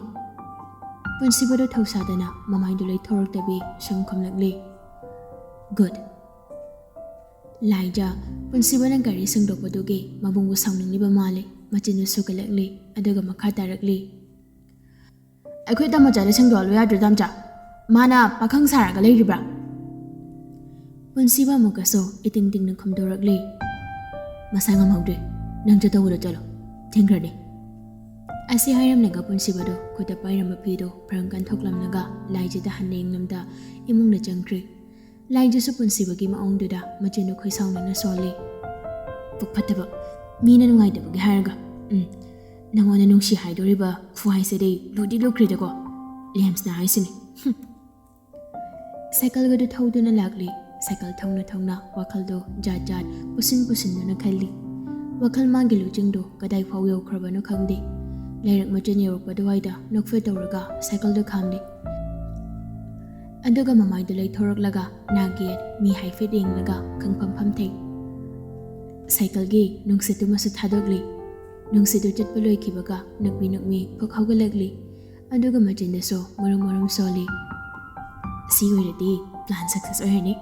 ꯄꯨꯟꯁꯤꯕꯗꯨ ꯊꯧꯁꯥꯗꯅ ꯃꯃꯥꯏꯗꯨ ꯂꯩꯊꯣꯔꯛꯇꯕꯤ ꯁꯨꯝ ꯈꯨꯝꯂꯛꯂꯤ꯫ "ꯒꯨꯗ!" ꯂꯥꯏꯖ ꯄꯨꯟꯁꯤꯕꯅ ꯒꯥꯔꯤ ꯁꯦꯡꯗꯣꯛꯄꯗꯨꯒꯤ ꯃꯕꯨꯡꯕꯨ ꯁꯥꯎꯅꯤꯡꯂꯤꯕ ꯃꯥꯜꯂꯤ꯫ ꯃꯆꯤꯟꯗꯨ ꯁꯨꯒꯠꯂꯛꯂꯤ, ꯑꯗꯨꯒ ꯃꯈꯥ ꯇꯥꯔꯛꯂꯤ꯫ "ꯑꯩꯈꯣꯏ ꯇꯥꯃꯣꯆꯥꯗ ꯁꯦꯡꯗꯣꯛꯍꯜꯂꯨ ꯌꯥꯗ꯭ꯔꯣ, ꯗꯥꯝꯆꯥ? ꯃꯥꯅ ꯄꯥꯈꯪ ꯁꯥꯔꯒ ꯂꯩꯔꯤꯕ꯭ꯔꯥ?" ꯄꯨꯟꯁꯤꯕ ꯑꯃꯨꯛꯀꯁꯨ ꯏꯇꯤꯡ ꯇꯤꯡꯅ ꯈꯨꯝꯗꯣꯔꯛꯂꯤ꯫ "ꯃꯁꯥ ꯉꯝꯍꯧꯗ꯭ꯔꯦ, ꯅꯪ ꯆꯠꯇꯧꯕꯗꯣ ꯆꯠꯂꯣ, ꯊꯦꯡꯈ꯭ꯔꯅꯤ꯫" ꯑꯁꯤ ꯍꯥꯏꯔꯝꯂꯒ ꯄꯨꯟꯁꯤꯕꯗꯣ ꯈꯨꯠꯇ ꯄꯥꯏꯔꯝꯕ ꯐꯤꯗꯣ ꯐꯔꯪ ꯀꯟꯊꯣꯛꯂꯝꯂꯒ ꯂꯥꯏꯖꯗ ꯍꯟꯅ ꯌꯦꯡꯂꯝꯗ ꯏꯃꯨꯡꯗ ꯆꯪꯈ꯭ꯔꯦ꯫ ꯂꯥꯏꯖꯁꯨ ꯄꯨꯟꯁꯤꯕꯒꯤ ꯃꯑꯣꯡꯗꯨꯗ ꯃꯆꯤꯟꯗꯨ ꯈꯣꯏꯁꯥꯎꯅꯅ ꯁꯣꯜꯂꯤ꯫ "ꯄꯨꯛ ꯐꯠꯇꯕ, ꯃꯤꯅ ꯅꯨꯡꯉꯥꯏꯇꯕꯒꯤ ꯍꯥꯏꯔꯒ꯫ ꯎꯝ, ꯅꯪꯉꯣꯟꯗ ꯅꯨꯡꯁꯤ ꯍꯥꯏꯗꯣꯔꯤꯕ ꯈꯨꯍꯥꯏꯁꯤꯗꯤ ꯂꯨꯗꯤ ꯂꯨꯈ꯭ꯔꯦꯗꯀꯣ, ꯂꯦꯝꯁꯅ ꯍꯥꯏꯁꯤꯅꯤ꯫ ꯍꯨꯝ꯫" ꯁꯥꯏꯀꯜꯒꯗꯨ ꯊꯧꯗꯨꯅ ꯂꯥꯛꯂꯤ꯫ ꯁꯥꯏꯀꯜ ꯊꯧꯅ ꯊꯧꯅ ꯋꯥꯈꯜꯗꯣ ꯖꯥꯠ ꯖꯥꯠ ꯄꯨꯁꯤꯟ ꯄꯨꯁꯤꯟꯗꯨꯅ ꯈꯜꯂꯤ꯫ ꯋꯥꯈꯜ ꯃꯥꯒꯤ ꯂꯨꯆꯤꯡꯗꯨ ꯀꯗꯥꯏ ꯐꯥꯎ ꯌꯧꯈ꯭ꯔꯕꯅꯣ ꯈꯪꯗꯦ꯫ ꯂꯩꯔꯛ ꯃꯆꯤꯟ ꯌꯧꯔꯛꯄ ꯑꯗꯨꯋꯥꯏꯗ ꯅꯣꯛꯐꯦꯠ ꯇꯧꯔꯒ ꯁꯥꯏꯀꯜꯗꯨ ꯈꯥꯝꯂꯤ꯫ ꯑꯗꯨꯒ ꯃꯃꯥꯏꯗꯨ ꯂꯩꯊꯣꯔꯛꯂꯒ ꯅꯥꯛ ꯌꯦꯠ ꯃꯤ ꯍꯥꯏꯐꯦꯠ ꯌꯦꯡꯂꯒ ꯈꯪꯐꯝ ꯐꯝꯊꯩ꯫ ꯁꯥꯏꯀꯜꯒꯤ ꯅꯨꯡꯁꯤꯠꯇꯨꯃꯁꯨ ꯊꯥꯗꯣꯛꯂꯤ꯫ ꯅꯨꯡꯁꯤꯠꯇꯨ ꯆꯠꯄ ꯂꯣꯏꯈꯤꯕꯒ ꯅꯨꯛꯃꯤ ꯅꯨꯛꯃꯤ ꯐꯨꯛ ꯍꯧꯒꯠꯂꯛꯂꯤ꯫ ꯑꯗꯨꯒ ꯃꯆꯤꯟꯗꯁꯨ ꯃꯔꯨꯝ ꯃꯔꯨꯝ ꯁꯣꯜꯂꯤ꯫ ꯁꯤ ꯑꯣꯏꯔꯗꯤ plan success ꯑꯣꯏꯔꯅꯤ꯫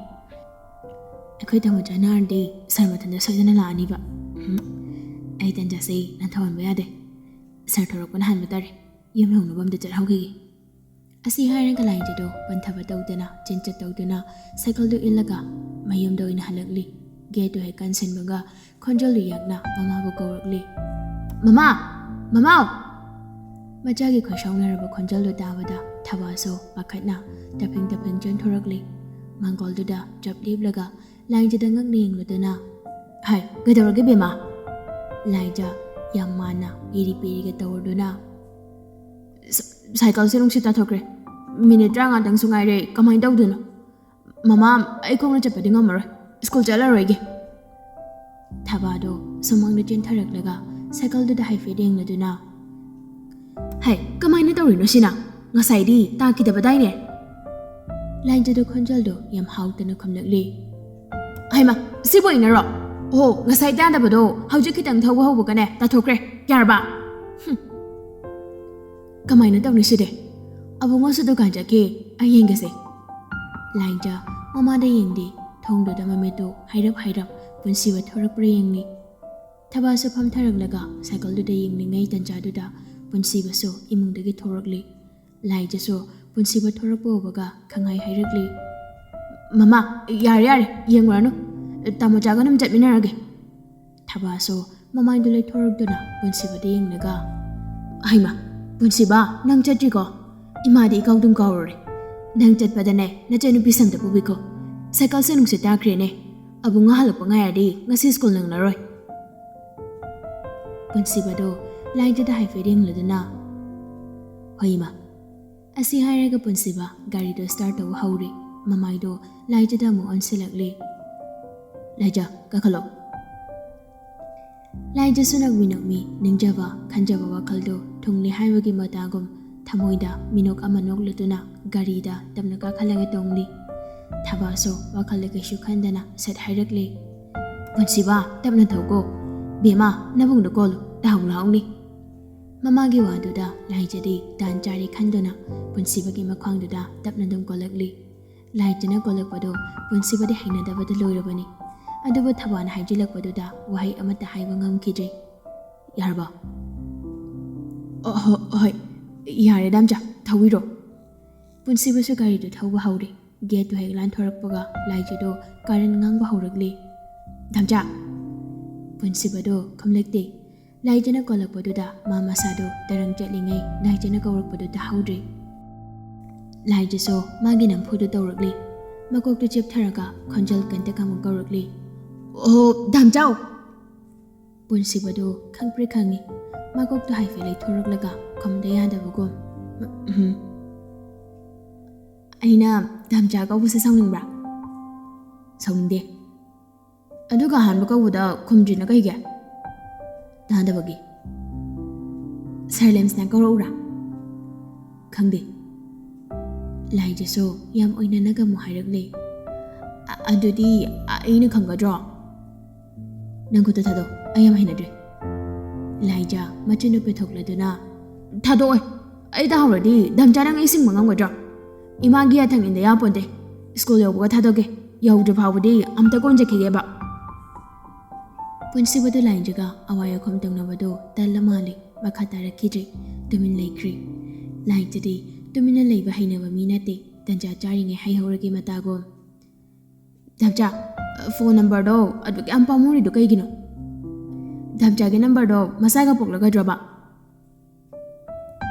ꯑꯩꯈꯣꯏ ꯇꯥꯃꯣ ꯆꯥꯟꯅꯔꯗꯤ ꯁꯥꯔ ꯃꯊꯟꯇ ꯁꯣꯏꯗꯅ ꯂꯥꯛꯑꯅꯤꯕ꯫ ꯎꯝ, ꯑꯩ ꯇꯟꯖꯥꯁꯦ ꯅꯪ ꯊꯧꯍꯟꯕ ꯌꯥꯗꯦ꯫ ꯁꯥꯔ ꯊꯣꯔꯛꯄꯅ ꯍꯥꯟꯕ ꯇꯥꯔꯦ꯫ ꯌꯨꯝ ꯌꯧꯅꯕ ꯑꯝꯇ ꯆꯠꯍꯧꯈꯤꯒꯦ꯫ ꯑꯁꯤ ꯍꯥꯏꯔꯒ ꯂꯥꯏꯖꯗꯣ ꯄꯟꯊꯕ ꯇꯧꯗꯅ ꯆꯦꯟꯆꯠ ꯇꯧꯗꯨꯅ ꯁꯥꯏꯀꯜꯗꯨ ꯏꯜꯂꯒ ꯃꯌꯨꯝꯗ ꯑꯣꯏꯅ ꯍꯜꯂꯛꯂꯤ꯫ ꯒꯦꯠꯇꯨ ꯍꯦꯛ ꯀꯟꯁꯤꯟꯕꯒ ꯈꯣꯟꯖꯦꯜꯗꯨ ꯌꯥꯛꯅ ꯃꯃꯥꯕꯨ ꯀꯧꯔꯛꯂꯤ꯫ "ꯃꯃꯥ! ꯃꯃꯥꯎ!" ꯃꯆꯥꯒꯤ ꯈꯣꯏꯁꯥꯎꯅꯔꯕ ꯈꯣꯟꯖꯦꯜꯗꯨ ꯇꯥꯕꯗ ꯊꯕꯥꯁꯨ ꯄꯥꯈꯠꯅ ꯇꯞꯐꯤꯡ ꯇꯞꯐꯤꯡ ꯆꯦꯟꯊꯣꯔꯛꯂꯤ꯫ ꯃꯥꯡꯒꯣꯜꯗꯨꯗ ꯆꯞ ꯂꯦꯞꯂꯒ ꯂꯥꯏꯖꯗ ꯉꯛꯅ ꯌꯦꯡꯂꯨꯗꯨꯅ, "ꯍꯥꯏ, ꯀꯩꯗꯧꯔꯒꯦ ꯕꯦꯝꯃ?" ꯂꯥꯏꯖ ꯌꯥꯝ ꯃꯥꯟꯅ ꯄꯤꯔꯤ ꯄꯤꯔꯤꯒ ꯇꯧꯔꯗꯨꯅ, "ꯁ-, ꯁꯥꯏꯀꯜꯁꯦ ꯅꯨꯡꯁꯤꯠ ꯇꯥꯊꯣꯛꯈ꯭ꯔꯦ꯫ ꯃꯤꯅꯤꯠ ꯇꯔꯥꯃꯉꯥꯗꯪꯁꯨ ꯉꯥꯏꯔꯦ, ꯀꯃꯥꯏꯅ ꯇꯧꯗꯣꯏꯅꯣ? ꯃꯃꯥ, ꯑꯩ ꯈꯣꯡꯅ ꯆꯠꯄꯗꯤ ꯉꯝꯃꯔꯣꯏ, ꯁ꯭ꯀꯨꯜ ꯆꯠꯂꯔꯣꯏꯒꯦ꯫" ꯊꯕꯥꯗꯣ ꯁꯨꯃꯥꯡꯗ ꯆꯦꯟꯊꯔꯛꯂꯒ ꯁꯥꯏꯀꯜꯗꯨꯗ ꯍꯥꯏꯐꯦꯠ ꯌꯦꯡꯂꯗꯨꯅ, "ꯍꯩ, ꯀꯃꯥꯏꯅ ꯇꯧꯔꯤꯅꯣ ꯁꯤꯅ? ꯉꯁꯥꯏꯗꯤ ꯇꯥꯈꯤꯗꯕꯗꯥꯏꯅꯦ?" ꯂꯥꯏꯖꯗꯣ ꯈꯣꯟꯖꯦꯜꯗꯣ ꯌꯥꯝ ꯍꯥꯎꯇꯅ ꯈꯨꯝꯂꯛꯂꯤ꯫ "ꯍꯩꯃ, ꯁꯤꯕꯨ ꯑꯩꯅꯔꯣ? ꯑꯣ, ꯉꯁꯥꯏ ꯇꯥꯗꯕꯗꯣ ꯍꯧꯖꯤꯛ ꯈꯤꯇꯪ ꯊꯧꯕ ꯍꯧꯕꯒꯅꯦ ꯇꯥꯊꯣꯛꯈ꯭ꯔꯦ꯫ ꯌꯥꯔꯕ?" "ꯍꯨꯝ꯫ ꯀꯃꯥꯏꯅ ꯇꯧꯅꯤ ꯁꯤꯗꯤ? ꯑꯕꯨꯡꯉꯣꯁꯨ ꯗꯨꯀꯥꯟ ꯆꯠꯈꯤ, ꯑꯩ ꯌꯦꯡꯒꯦꯁꯦ꯫" ꯂꯥꯏꯖ ꯃꯃꯥꯗ ꯌꯦꯡꯗꯦ, ꯊꯣꯡꯗꯨꯗ ꯃꯃꯤꯠꯇꯨ ꯍꯥꯏꯔꯞ ꯍꯥꯏꯔꯞ ꯄꯨꯟꯁꯤꯕ ꯊꯣꯔꯛꯄ꯭ꯔꯥ ꯌꯦꯡꯂꯤ꯫ ꯊꯕꯥꯁꯨ ꯐꯝꯊꯔꯛꯂꯒ ꯁꯥꯏꯀꯜꯗꯨꯗ ꯌꯦꯡꯂꯤꯉꯩ ꯇꯟꯖꯥꯗꯨꯗ ꯄꯨꯟꯁꯤꯕꯁꯨ ꯏꯃꯨꯡꯗꯒꯤ ꯊꯣꯔꯛꯂꯤ꯫ ꯂꯥꯏꯖꯁꯨ ꯄꯨꯟꯁꯤꯕ ꯊꯣꯔꯛꯄ ꯎꯕꯒ ꯈꯪꯍꯥꯏ ꯍꯥꯏꯔꯛꯂꯤ꯫ "ꯃꯃꯥ, ꯌꯥꯔꯦ ꯌꯥꯔꯦ, ꯌꯦꯡꯉꯨꯔꯅꯨ꯫ ꯇꯥꯃꯣꯆꯥꯒ ꯑꯗꯨꯝ ꯆꯠꯃꯤꯟꯅꯔꯒꯦ꯫" ꯊꯕꯥꯁꯨ ꯃꯃꯥꯏꯗꯨ ꯂꯩꯊꯣꯔꯛꯇꯨꯅ ꯄꯨꯟꯁꯤꯕꯗ ꯌꯦꯡꯂꯒ, "ꯍꯩꯃꯥ, ꯄꯨꯟꯁꯤꯕ, ꯅꯪ ꯆꯠꯇ꯭ꯔꯤꯀꯣ? ꯏꯃꯥꯗꯤ ꯏꯀꯥꯎꯗꯨꯝ ꯀꯥꯎꯔꯨꯔꯦ꯫ ꯅꯪ ꯆꯠꯄꯗꯅꯦ, ꯅꯆꯟꯅꯨꯄꯤ ꯁꯝꯇ ꯄꯨꯕꯤꯈꯣ꯫ ꯁꯥꯏꯀꯜꯁꯦ ꯅꯨꯡꯁꯤꯠ ꯇꯥꯈ꯭ꯔꯦꯅꯦ꯫ ꯑꯕꯨꯡꯉꯣ ꯍꯜꯂꯛꯄ ꯉꯥꯏꯔꯗꯤ ꯉꯁꯤ ꯁ꯭ꯀꯨꯜ ꯅꯪꯂꯔꯣꯏ꯫" ꯄꯨꯟꯁꯤꯕꯗꯣ ꯂꯥꯏꯖꯗ ꯍꯥꯏꯐꯦꯠ ꯌꯦꯡꯂꯗꯨꯅ, "ꯍꯣꯏ, ꯏꯃꯥ꯫" ꯑꯁꯤ ꯍꯥꯏꯔꯒ ꯄꯨꯟꯁꯤꯕ ꯒꯥꯔꯤꯗꯣ start ꯇꯧꯕ ꯍꯧꯔꯦ꯫ ꯃꯃꯥꯏꯗꯣ ꯂꯥꯏꯖꯗ ꯑꯃꯨꯛ ꯑꯣꯟꯁꯤꯜꯂꯛꯂꯦ꯫ "ꯂꯥꯏꯖ, ꯀꯥꯈꯠꯂꯣ꯫" ꯂꯥꯏꯖꯁꯨ ꯅꯛꯃꯤ ꯅꯛꯃꯤ ꯅꯤꯡꯖꯕ, ꯈꯟꯖꯕ ꯋꯥꯈꯜꯗꯣ ꯊꯨꯡꯂꯦ ꯍꯥꯏꯕꯒꯤ ꯃꯇꯥꯒꯨꯝ ꯊꯃꯣꯏꯗ ꯃꯤꯅꯣꯛ ꯑꯃ ꯅꯣꯛꯂꯗꯨꯅ ꯒꯥꯔꯤꯗ ꯇꯞꯅ ꯀꯥꯈꯠꯂꯒ ꯇꯣꯡꯂꯤ꯫ ꯊꯕꯥꯁꯨ ꯋꯥꯈꯜꯗ ꯀꯩꯁꯨ ꯈꯟꯗꯅ ꯁꯠ ꯍꯥꯏꯔꯛꯂꯤ, "ꯄꯨꯟꯁꯤꯕ, ꯇꯞꯅ ꯊꯧꯀꯣ꯫ ꯕꯦꯝꯃ, ꯅꯕꯨꯡꯗꯣ ꯀꯣꯜꯂꯨ, ꯇꯥꯍꯧ ꯂꯥꯎꯅꯤ꯫" ꯃꯃꯥꯒꯤ ꯋꯥꯗꯨꯗ ꯂꯥꯏꯖꯗꯤ ꯇꯥꯟ ꯆꯥꯔꯦ ꯈꯟꯗꯨꯅ ꯄꯨꯟꯁꯤꯕꯒꯤ ꯃꯈ꯭ꯋꯥꯡꯗꯨꯗ ꯇꯞꯅ ꯑꯗꯨꯝ ꯀꯣꯜꯂꯛꯂꯤ꯫ ꯂꯥꯏꯖꯅ ꯀꯣꯜꯂꯛꯄꯗꯣ ꯄꯨꯟꯁꯤꯕꯗꯤ ꯍꯩꯅꯗꯕꯗ ꯂꯣꯏꯔꯕꯅꯤ꯫ ꯑꯗꯨꯕꯨ ꯊꯕꯥꯅ ꯍꯥꯏꯖꯤꯜꯂꯛꯄꯗꯨꯗ ꯋꯥꯍꯩ ꯑꯃꯠꯇ ꯍꯥꯏꯕ ꯉꯝꯈꯤꯗ꯭ꯔꯦ꯫ "ꯌꯥꯔꯕꯣ?" "ꯑꯣ, ꯍꯣ-, ꯍꯣꯏ, ꯌꯥꯔꯦ ꯗꯥꯝꯆꯥ, ꯊꯧꯕꯤꯔꯣ꯫" ꯄꯨꯟꯁꯤꯕꯁꯨ ꯒꯥꯔꯤꯗꯨ ꯊꯧꯕ ꯍꯧꯔꯦ꯫ ꯒꯦꯠꯇꯨ ꯍꯦꯛ ꯂꯥꯟꯊꯣꯔꯛꯄꯒ ꯂꯥꯏꯖꯗꯣ ꯀꯥꯔꯟ ꯉꯥꯡꯕ ꯍꯧꯔꯛꯂꯤ꯫ "ꯗꯥꯝꯆꯥ!" ꯄꯨꯟꯁꯤꯕꯗꯣ ꯈꯨꯝꯂꯛꯇꯦ꯫ ꯂꯥꯏꯖꯅ ꯀꯧꯔꯛꯄꯗꯨꯗ ꯃꯥ ꯃꯁꯥꯗꯣ ꯇꯔꯪ ꯆꯠꯂꯤꯉꯩ ꯂꯥꯏꯖꯅ ꯀꯧꯔꯛꯄꯗꯨ ꯇꯥꯍꯧꯗ꯭ꯔꯦ꯫ ꯂꯥꯏꯖꯁꯨ ꯃꯥꯒꯤ ꯅꯝꯐꯨꯗꯨ ꯇꯧꯔꯛꯂꯤ꯫ ꯃꯀꯣꯛꯇꯨ ꯆꯦꯞꯊꯔꯒ ꯈꯣꯟꯖꯦꯜ ꯀꯟꯇꯛ ꯑꯃꯨꯛ ꯀꯧꯔꯛꯂꯤ, "ꯑꯣ, ꯗꯥꯝꯆꯥꯎ!" ꯄꯨꯟꯁꯤꯕꯗꯨ ꯈꯪꯄ꯭ꯔꯦꯛ ꯈꯪꯉꯤ꯫ ꯃꯀꯣꯛꯇꯨ ꯍꯥꯏꯐꯦꯠ ꯂꯩꯊꯣꯔꯛꯂꯒ ꯈꯨꯝꯗ ꯌꯥꯗꯕꯒꯨꯝ, "ꯎꯝ, ꯎꯝ꯫ ꯑꯩꯅ ꯗꯥꯝꯆꯥ ꯀꯧꯕꯁꯦ ꯁꯥꯎꯅꯤꯡꯕ꯭ꯔꯥ?" "ꯁꯥꯎꯅꯤꯡꯗꯦ꯫ ꯑꯗꯨꯒ ꯑꯍꯥꯟꯕ ꯀꯧꯕꯗ ꯈꯨꯝꯗ꯭ꯔꯤꯅ ꯀꯩꯒꯤ?" "ꯇꯥꯗꯕꯒꯤ꯫" "ꯁꯥꯏꯂꯦꯟꯁꯅ ꯀꯧꯔꯛꯎꯔꯥ?" "ꯈꯪꯗꯦ꯫" ꯂꯥꯏꯖꯁꯨ ꯌꯥꯝ ꯑꯣꯏꯅꯅꯒ ꯑꯃꯨꯛ ꯍꯥꯏꯔꯛꯂꯦ, "ꯑ-, ꯑꯗꯨꯗꯤ ꯑꯩꯅ ꯈꯪꯒꯗ꯭ꯔꯣ?" "ꯅꯪ ꯈꯨꯠꯇ ꯊꯥꯗꯣꯛ, ꯑꯩ ꯌꯥꯝ ꯍꯩꯅꯗ꯭ꯔꯦ꯫" ꯂꯥꯏꯖ ꯃꯆꯤꯟꯗꯨ ꯄꯦꯊꯣꯛꯂꯗꯨꯅ, "ꯊꯥꯗꯣꯛꯑꯣꯏ, ꯑꯩ ꯇꯥꯍꯧꯔꯗꯤ ꯗꯥꯝꯆꯥ ꯅꯪ ꯑꯩ ꯁꯤꯡꯕ ꯉꯝꯒꯗ꯭ꯔꯣ? ꯏꯃꯥꯒꯤ ꯌꯥꯊꯪ ꯏꯟꯗ ꯌꯥꯄꯣꯟꯇꯦ꯫ ꯁ꯭ꯀꯨꯜ ꯌꯧꯕꯒ ꯊꯥꯗꯣꯛꯀꯦ, ꯌꯧꯗ꯭ꯔꯤ ꯐꯥꯎꯕꯗꯤ ꯑꯝꯇ ꯀꯣꯟꯖꯈꯤꯒꯦꯕ꯫" ꯄꯨꯟꯁꯤꯕꯗꯨ ꯂꯥꯏꯖꯒ ꯑꯋꯥꯏ ꯑꯈꯨꯝ ꯇꯧꯅꯕꯗꯨ ꯇꯜꯂ ꯃꯥꯜꯂꯦ, ꯃꯈꯥ ꯇꯥꯔꯛꯈꯤꯗ꯭ꯔꯦ, ꯇꯨꯃꯤꯟ ꯂꯩꯈ꯭ꯔꯦ꯫ ꯂꯥꯏꯖꯗꯤ ꯇꯨꯃꯤꯟꯅ ꯂꯩꯕ ꯍꯩꯅꯕ ꯃꯤ ꯅꯠꯇꯦ, ꯇꯟꯖꯥ ꯆꯥꯔꯤꯉꯩ ꯍꯩꯍꯧꯔꯒꯦ ꯃꯇꯥꯒꯨꯝ꯫ "ꯗꯥꯝꯆꯥ, ꯐꯣꯟ ꯅꯝꯕꯔꯗꯣ ꯑꯗꯨꯛ ꯌꯥꯝ ꯄꯥꯝꯃꯨꯔꯤꯗꯣ ꯀꯩꯒꯤꯅꯣ? ꯗꯥꯝꯆꯥꯒꯤ ꯅꯝꯕꯔꯗꯣ ꯃꯆꯥꯒ ꯄꯣꯛꯂꯒꯗ꯭ꯔꯣꯕ?"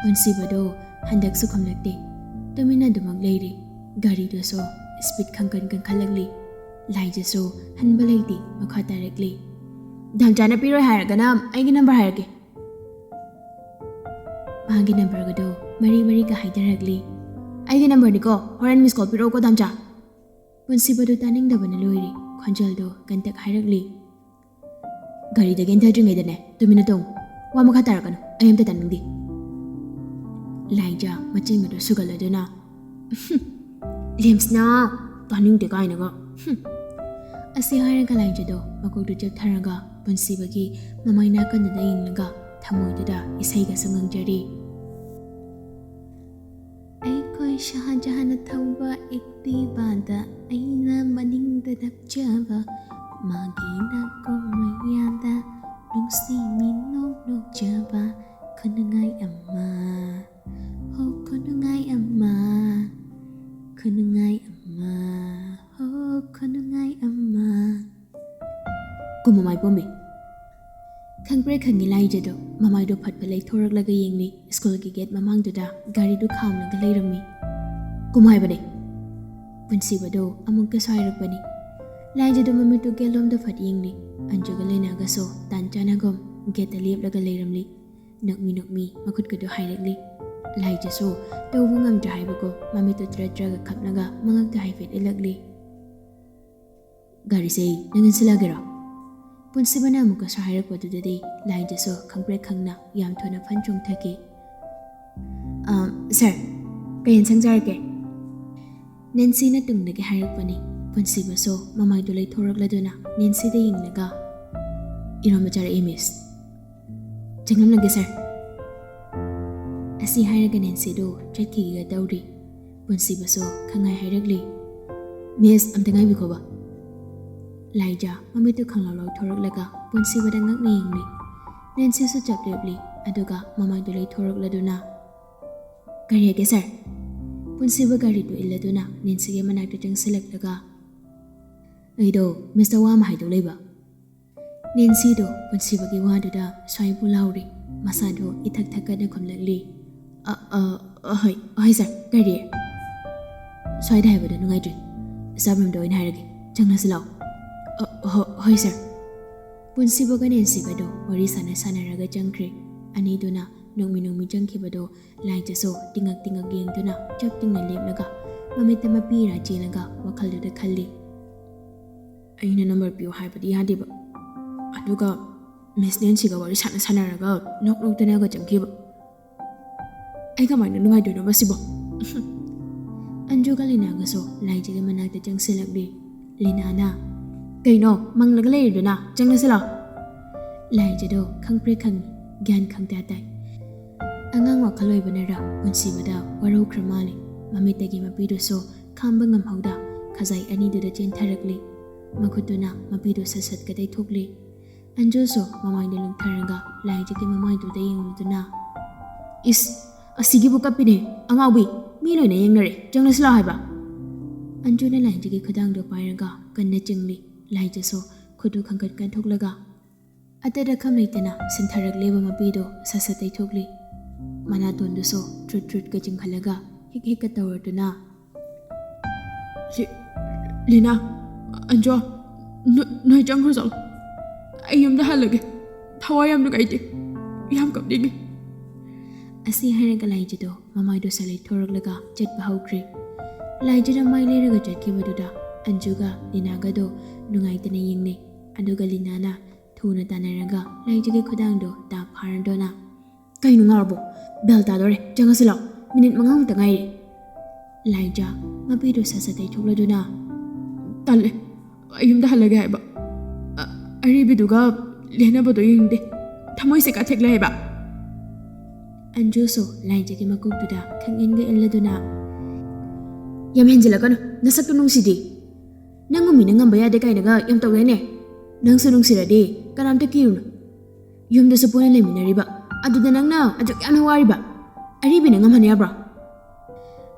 ꯄꯨꯟꯁꯤꯕꯗꯣ ꯍꯟꯗꯛꯁꯨ ꯈꯨꯝꯂꯛꯇꯦ꯫ ꯇꯨꯃꯤꯟꯅ ꯑꯗꯨꯃꯛ ꯂꯩꯔꯤ꯫ ꯒꯥꯔꯤꯗꯨꯁꯨ ꯁ꯭ꯄꯤꯗ ꯈꯪꯀꯟ ꯀꯟꯈꯠꯂꯛꯂꯤ꯫ ꯂꯥꯏꯖꯁꯨ ꯍꯟꯕ ꯂꯩꯇꯦ, ꯃꯈꯥ ꯇꯥꯔꯛꯂꯤ꯫ "ꯗꯥꯝꯆꯥꯅ ꯄꯤꯔꯣꯏ ꯍꯥꯏꯔꯒꯅ ꯑꯩꯒꯤ ꯅꯝꯕꯔ ꯍꯥꯏꯔꯛꯀꯦ꯫" ꯃꯥꯒꯤ ꯅꯝꯕꯔꯒꯗꯣ ꯃꯔꯤ ꯃꯔꯤꯒ ꯍꯥꯏꯊꯔꯛꯂꯤ꯫ "ꯑꯩꯒꯤ ꯅꯝꯕꯔꯅꯤꯀꯣ, ꯍꯣꯔꯦꯟ ꯃꯤꯁ ꯀꯣꯜ ꯄꯤꯔꯛꯎꯀꯣ ꯗꯥꯝꯆꯥ꯫" ꯄꯨꯟꯁꯤꯕꯗꯨ ꯇꯥꯅꯤꯡꯗꯕꯅ ꯂꯣꯏꯔꯦ꯫ ꯈꯣꯟꯖꯦꯜꯗꯣ ꯀꯟꯇꯛ ꯍꯥꯏꯔꯛꯂꯤ꯫ "ꯒꯥꯔꯤꯗꯒꯤ ꯏꯟꯊꯗ꯭ꯔꯤꯉꯩꯗꯅꯦ ꯇꯨꯃꯤꯟꯅ ꯇꯣꯡꯉꯨ꯫ ꯋꯥ ꯃꯈꯥ ꯇꯥꯔꯛꯀꯅꯨ, ꯑꯩ ꯑꯝꯇ ꯇꯥꯅꯤꯡꯗꯦ꯫" ꯂꯥꯏꯖꯥ ꯃꯆꯤꯟꯒꯗꯣ ꯁꯨꯒꯠꯂꯗꯨꯅ, "ꯂꯦꯝꯁꯅꯥ, ꯇꯥꯅꯤꯡꯗꯦ ꯀꯥꯏꯅꯒ, ꯍꯨꯝ!" ꯑꯁꯤ ꯍꯥꯏꯔꯒ ꯂꯥꯏꯖꯥꯗꯣ ꯃꯀꯣꯛꯇꯨ ꯆꯦꯞꯊꯔꯒ ꯄꯨꯟꯁꯤꯕꯒꯤ ꯃꯃꯥꯏ ꯅꯥꯀꯟꯗꯨꯗ ꯌꯦꯡꯂꯒ ꯊꯃꯣꯏꯗꯨꯗ ꯏꯁꯩꯒꯁꯨ ꯉꯪꯖꯔꯤ꯫ ꯑꯩꯈꯣꯏ ꯁꯍꯥꯖꯍꯥꯟꯅ ꯊꯧꯕ ꯑꯦꯛꯇꯤꯚꯥꯗ ꯑꯩꯅ ꯃꯅꯤꯡꯗ ꯅꯞꯆꯕ, ꯃꯥꯒꯤ ꯅꯥꯀꯣꯡ ꯃꯌꯥꯗ ꯅꯨꯡꯁꯤ ꯃꯤꯅꯣꯛ ꯅꯣꯛꯆꯕ ꯈꯨꯅꯨꯡꯉꯥꯏ ꯑꯃ, ꯍꯣ ꯈꯨꯅꯨꯡꯉꯥꯏ ꯑꯃ, ꯈꯨꯅꯨꯡꯉꯥꯏ ꯑꯃ, ꯍꯣ ꯈꯨꯅꯨꯡꯉꯥꯏ ꯑꯃ꯫ ꯀꯨꯝꯃꯣ ꯃꯥꯏꯄꯣꯝꯕꯤ꯫ ꯈꯪꯄ꯭ꯔꯦꯛ ꯈꯪꯉꯤ ꯂꯥꯏꯖꯗꯣ ꯃꯃꯥꯏꯗꯣ ꯐꯠ ꯐꯠ ꯂꯩꯊꯣꯔꯛꯂꯒ ꯌꯦꯡꯂꯤ꯫ ꯁ꯭ꯀꯨꯜꯒꯤ ꯒꯦꯠ ꯃꯃꯥꯡꯗꯨꯗ ꯒꯥꯔꯤꯗꯨ ꯈꯥꯝꯂꯒ ꯂꯩꯔꯝꯃꯤ꯫ "ꯀꯨꯝꯃꯣ ꯍꯥꯏꯕꯅꯦ!" ꯄꯨꯟꯁꯤꯕꯗꯣ ꯑꯃꯨꯛꯀꯁꯨ ꯍꯥꯏꯔꯛꯄꯅꯤ꯫ ꯂꯥꯏꯖꯗꯣ ꯃꯃꯤꯠꯇꯨ ꯒꯦꯠꯂꯣꯝꯗ ꯐꯠ ꯌꯦꯡꯂꯤ꯫ ꯑꯟꯖꯨꯒ ꯂꯩꯅꯥꯒꯁꯨ ꯇꯥꯟ ꯆꯥꯅꯒꯨꯝ ꯒꯦꯠꯇ ꯂꯦꯞꯂꯒ ꯂꯩꯔꯝꯂꯤ꯫ ꯅꯣꯛꯃꯤ ꯅꯣꯛꯃꯤ ꯃꯈꯨꯠꯀꯗꯨ ꯍꯥꯏꯔꯛꯂꯤ꯫ ꯂꯥꯏꯖꯁꯨ ꯇꯧꯕ ꯉꯝꯗ꯭ꯔꯦ ꯍꯥꯏꯕꯒꯨꯝ ꯃꯃꯤꯠꯇꯨ ꯇ꯭ꯔ ꯇ꯭ꯔꯒ ꯈꯞꯂꯒ ꯃꯉꯛꯇ ꯍꯥꯏꯐꯦꯠ ꯏꯜꯂꯛꯂꯤ꯫ "ꯒꯥꯔꯤꯁꯦ ꯅꯪ ꯏꯟꯁꯤꯜꯂꯛꯑꯒꯦꯔꯣ?" ꯄꯨꯟꯁꯤꯕꯅ ꯑꯃꯨꯛꯀꯁꯨ ꯍꯥꯏꯔꯛꯄꯗꯨꯗꯗꯤ ꯂꯥꯏꯖꯁꯨ ꯈꯪꯄ꯭ꯔꯦꯛ ꯈꯪꯅ ꯌꯥꯝ ꯊꯨꯅ ꯐꯟ ꯆꯣꯡꯊꯈꯤ꯫ "ꯑ, ꯁꯥꯔ, ꯀꯩ ꯏꯟꯁꯥꯡ ꯆꯥꯔꯛꯀꯦ?" ꯅꯦꯟꯁꯤꯅ ꯇꯨꯡꯗꯒꯤ ꯍꯥꯏꯔꯛꯄꯅꯤ꯫ ꯄꯨꯟꯁꯤꯕꯁꯨ ꯃꯃꯥꯏꯗꯨ ꯂꯩꯊꯣꯔꯛꯂꯗꯨꯅ ꯅꯦꯟꯁꯤꯗ ꯌꯦꯡꯂꯒ, "ꯏꯔꯣꯝꯕ ꯆꯥꯔꯛꯏ, ꯃꯤꯁ꯫ ꯆꯪꯂꯝꯂꯒꯦ, ꯁꯥꯔ꯫" ꯑꯁꯤ ꯍꯥꯏꯔꯒ ꯅꯦꯟꯁꯤꯗꯨ ꯆꯠꯈꯤꯒꯦ ꯇꯧꯔꯤ꯫ ꯄꯨꯟꯁꯤꯕꯁꯨ ꯈꯪꯍꯥꯏ ꯍꯥꯏꯔꯛꯂꯤ, "ꯃꯤꯁ, ꯑꯝꯇ ꯉꯥꯏꯕꯤꯈꯣꯕ꯫" ꯂꯥꯏꯖꯥ ꯃꯃꯤꯠꯇꯨ ꯈꯪꯂꯥꯎ ꯂꯥꯎꯊꯣꯔꯛꯂꯒ ꯄꯨꯟꯁꯤꯕꯗ ꯉꯛꯅ ꯌꯦꯡꯂꯤ꯫ ꯅꯦꯟꯁꯤꯁꯨ ꯆꯞ ꯂꯦꯞꯂꯤ, ꯑꯗꯨꯒ ꯃꯃꯥꯏꯗꯨ ꯂꯩꯊꯣꯔꯛꯂꯗꯨꯅ, "ꯀꯔꯤ ꯍꯥꯏꯒꯦ, ꯁꯥꯔ?" ꯄꯨꯟꯁꯤꯕ ꯒꯥꯔꯤꯗꯨ ꯏꯜꯂꯗꯨꯅ ꯅꯦꯟꯁꯤꯒꯤ ꯃꯅꯥꯛꯇ ꯆꯪꯁꯤꯜꯂꯛꯂꯒ, "ꯑꯩꯗꯣ ꯃꯤꯁꯇ ꯋꯥ ꯑꯃ ꯍꯥꯏꯗꯧ ꯂꯩꯕ꯫" ꯅꯦꯟꯁꯤꯗꯣ ꯄꯨꯟꯁꯤꯕꯒꯤ ꯋꯥꯗꯨꯗ ꯁ꯭ꯋꯥꯏꯕꯨ ꯂꯥꯎꯔꯤ꯫ ꯃꯁꯥꯗꯣ ꯏꯊꯛ ꯊꯛꯀꯠꯅ ꯈꯨꯝꯂꯛꯂꯤ, "ꯑ, ꯑ, ꯑ, ꯍꯣꯏ, ꯍꯣꯏ, ꯁꯥꯔ, ꯀꯔꯤ?" "ꯁ꯭ꯋꯥꯏꯗ ꯍꯥꯏꯕꯗꯣ ꯅꯨꯡꯉꯥꯏꯇ꯭ꯔꯤ꯫ ꯁ꯭ꯇꯥꯐ ꯔꯨꯝꯗ ꯑꯣꯏꯅ ꯍꯥꯏꯔꯒꯦ꯫ ꯆꯪꯂꯁꯤ ꯂꯥꯛꯑꯣ꯫" "ꯑ, ꯍꯣ-, ꯍꯣꯏ, ꯁꯥꯔ꯫" ꯄꯨꯟꯁꯤꯕꯒ ꯅꯦꯟꯁꯤꯒꯗꯣ ꯋꯥꯔꯤ ꯁꯥꯟꯅ ꯁꯥꯟꯅꯔꯒ ꯆꯪꯈ꯭ꯔꯦ꯫ ꯑꯅꯤꯗꯨꯅ ꯅꯣꯡꯃꯤ ꯅꯣꯡꯃꯤ ꯆꯪꯈꯤꯕꯗꯣ ꯂꯥꯏꯖꯁꯨ ꯇꯤꯡꯉꯛ ꯇꯤꯡꯉꯛ ꯌꯦꯡꯗꯨꯅ ꯆꯞ ꯇꯤꯡꯅ ꯂꯦꯞꯂꯒ ꯃꯃꯤꯠꯇ ꯃꯄꯤ ꯏꯔꯥ ꯆꯦꯜꯂꯒ ꯋꯥꯈꯜꯗꯨꯗ ꯈꯜꯂꯤ꯫ "ꯑꯩꯅ ꯅꯝꯕꯔ ꯄꯤꯌꯨ ꯍꯥꯏꯕꯗꯤ ꯌꯥꯗꯦꯕ꯫ ꯑꯗꯨꯒ ꯃꯤꯁ ꯅꯦꯟꯁꯤꯒ ꯋꯥꯔꯤ ꯁꯥꯟꯅ ꯁꯥꯟꯅꯔꯒ ꯅꯣꯛ ꯅꯣꯛꯇꯅꯒ ꯆꯪꯈꯤꯕ꯫" ꯑꯩ ꯀꯃꯥꯏꯅ ꯅꯨꯡꯉꯥꯏꯗꯣꯏꯅꯣꯕ ꯁꯤꯕꯣ? ꯑꯟꯖꯨꯒ ꯂꯤꯅꯥꯒꯁꯨ ꯂꯥꯏꯖꯒꯤ ꯃꯅꯥꯛꯇ ꯆꯪꯁꯤꯜꯂꯛꯂꯤ꯫ ꯂꯤꯅꯥꯅ, "ꯀꯩꯅꯣ ꯃꯪꯂꯒ ꯂꯩꯔꯤꯗꯨꯅ? ꯆꯪꯂꯁꯤ ꯂꯥꯎ꯫" ꯂꯥꯏꯖꯗꯣ ꯈꯪꯄ꯭ꯔꯦꯛ ꯈꯪꯉꯤ, ꯒ꯭ꯌꯥꯟ ꯈꯪꯇꯥ ꯇꯥꯏ꯫ ꯑꯉꯥꯡ ꯋꯥꯈꯜ ꯑꯣꯏꯕꯅꯔ ꯄꯨꯟꯁꯤꯕꯗ ꯋꯥꯔꯧꯈ꯭ꯔ ꯃꯥꯜꯂꯤ꯫ ꯃꯃꯤꯠꯇꯒꯤ ꯃꯄꯤꯗꯨꯁꯨ ꯈꯥꯝꯕ ꯉꯝꯍꯧꯗ ꯈꯖꯥꯏ ꯑꯅꯤꯗꯨꯗ ꯆꯦꯟꯊꯔꯛꯂꯤ꯫ ꯃꯈꯨꯠꯇꯨꯅ ꯃꯄꯤꯗꯨ ꯁꯠ ꯁꯠꯀ ꯇꯩꯊꯣꯛꯂꯤ꯫ ꯑꯟꯖꯨꯁꯨ ꯃꯃꯥꯏꯗ ꯂꯨꯝꯊꯔꯒ ꯂꯥꯏꯖꯒꯤ ꯃꯃꯥꯏꯗꯨꯗ ꯌꯦꯡꯂꯨꯗꯨꯅ, "ꯏꯁ, ꯑꯁꯤꯒꯤꯕꯨ ꯀꯞꯄꯤꯅꯦ, ꯑꯉꯥꯎꯕꯤ, ꯃꯤ ꯂꯣꯏꯅ ꯌꯦꯡꯅꯔꯦ, ꯆꯪꯂꯁꯤ ꯂꯥꯎ ꯍꯥꯏꯕ꯫" ꯑꯟꯖꯨꯅ ꯂꯥꯏꯖꯒꯤ ꯈꯨꯗꯥꯡꯗꯣ ꯄꯥꯏꯔꯒ ꯀꯟꯅ ꯆꯤꯡꯂꯤ꯫ ꯂꯥꯏꯖꯁꯨ ꯈꯨꯠꯇꯨ ꯈꯪꯀꯠ ꯀꯟꯊꯣꯛꯂꯒ ꯑꯇꯠ ꯑꯈꯝ ꯂꯩꯇꯅ ꯁꯤꯟꯊꯔꯛꯂꯤꯕ ꯃꯄꯤꯗꯣ ꯁꯠ ꯁꯠ ꯇꯩꯊꯣꯛꯂꯤ꯫ ꯃꯅꯥꯇꯣꯟꯗꯨꯁꯨ ꯇ꯭ꯔꯨꯠ ꯇ꯭ꯔꯨꯠꯀ ꯆꯤꯡꯈꯠꯂꯒ ꯍꯤꯛ ꯍꯤꯛꯀ ꯇꯧꯔꯗꯨꯅ, "ꯂꯤ-, ꯂꯤꯅꯥ, ꯑꯟꯖꯣ, ꯅꯣ-, ꯅꯣꯏ ꯆꯪꯈ꯭ꯔꯣ ꯆꯠꯂꯣ꯫ ꯑꯩ ꯌꯨꯝꯗ ꯍꯜꯂꯒꯦ꯫ ꯊꯋꯥꯏ ꯌꯥꯝ ꯅꯨꯡꯉꯥꯏꯇꯦ꯫ ꯌꯥꯝ ꯀꯞꯅꯤꯡꯉꯦ꯫" ꯑꯁꯤ ꯍꯥꯏꯔꯒ ꯂꯥꯏꯖꯗꯣ ꯃꯃꯥꯏꯗꯣ ꯁꯂꯩ ꯊꯣꯔꯛꯂꯒ ꯆꯠꯄ ꯍꯧꯈ꯭ꯔꯦ꯫ ꯂꯥꯏꯖꯅ ꯃꯥꯏ ꯂꯩꯔꯒ ꯆꯠꯈꯤꯕꯗꯨꯗ ꯑꯟꯖꯨꯒ ꯂꯤꯅꯥꯒꯗꯣ ꯅꯨꯡꯉꯥꯏꯇꯅ ꯌꯦꯡꯅꯩ꯫ ꯑꯗꯨꯒ ꯂꯤꯅꯥꯅ ꯊꯨꯅ ꯇꯥꯟꯅꯔꯒ ꯂꯥꯏꯖꯒꯤ ꯈꯨꯗꯥꯡꯗꯣ ꯇꯥꯞ ꯐꯥꯔꯗꯨꯅ, "ꯀꯩꯅꯣ ꯉꯥꯎꯔꯕꯣ? ꯕꯦꯜ ꯇꯥꯗꯣꯔꯦ, ꯆꯪꯉꯁꯤ ꯂꯥꯎ, ꯃꯤꯅꯤꯠ ꯃꯉꯥꯃꯨꯛꯇ ꯉꯥꯏꯔꯦ꯫" ꯂꯥꯏꯖ ꯃꯄꯤꯗꯣ ꯁꯠ ꯁꯠ ꯇꯩꯊꯣꯛꯂꯗꯨꯅ, "ꯇꯜꯂꯦ, ꯑꯩ ꯌꯨꯝꯗ ꯍꯜꯂꯒꯦ ꯍꯥꯏꯕ꯫ ꯑ-, ꯑꯔꯤꯕꯤꯗꯨꯒ ꯂꯦꯟꯅꯕꯗꯣ ꯌꯦꯡꯅꯤꯡꯗꯦ, ꯊꯃꯣꯏꯁꯦ ꯀꯥꯊꯦꯛꯂꯦ ꯍꯥꯏꯕ꯫" ꯑꯟꯖꯨꯁꯨ ꯂꯥꯏꯖꯒꯤ ꯃꯀꯣꯛꯇꯨꯗ ꯈꯪꯏꯟꯒ ꯏꯜꯂꯗꯨꯅ, "ꯌꯥꯝ ꯍꯦꯟꯖꯤꯜꯂꯛꯀꯅꯨ, ꯅꯁꯛꯇꯨ ꯅꯨꯡꯁꯤꯗꯦ꯫ ꯅꯪꯕꯨ ꯃꯤꯅ ꯉꯝꯕ ꯌꯥꯗꯦ ꯀꯥꯏꯅꯒ ꯌꯥꯝ ꯇꯧꯗꯥꯏꯅꯦ? ꯅꯪꯁꯨ ꯅꯨꯡꯁꯤꯔꯗꯤ ꯀꯅꯥꯝꯇ ꯀꯤꯔꯨꯅꯨ꯫ ꯌꯨꯝꯗꯁꯨ ꯄꯨꯟꯅ ꯂꯩꯃꯤꯟꯅꯔꯤꯕ, ꯑꯗꯨꯗ ꯅꯪꯅ ꯑꯗꯨꯛ ꯌꯥꯝꯅ ꯋꯥꯔꯤꯕ? ꯑꯔꯤꯕꯤꯅ ꯉꯝꯍꯟ ꯌꯥꯕ꯭ꯔꯣ?"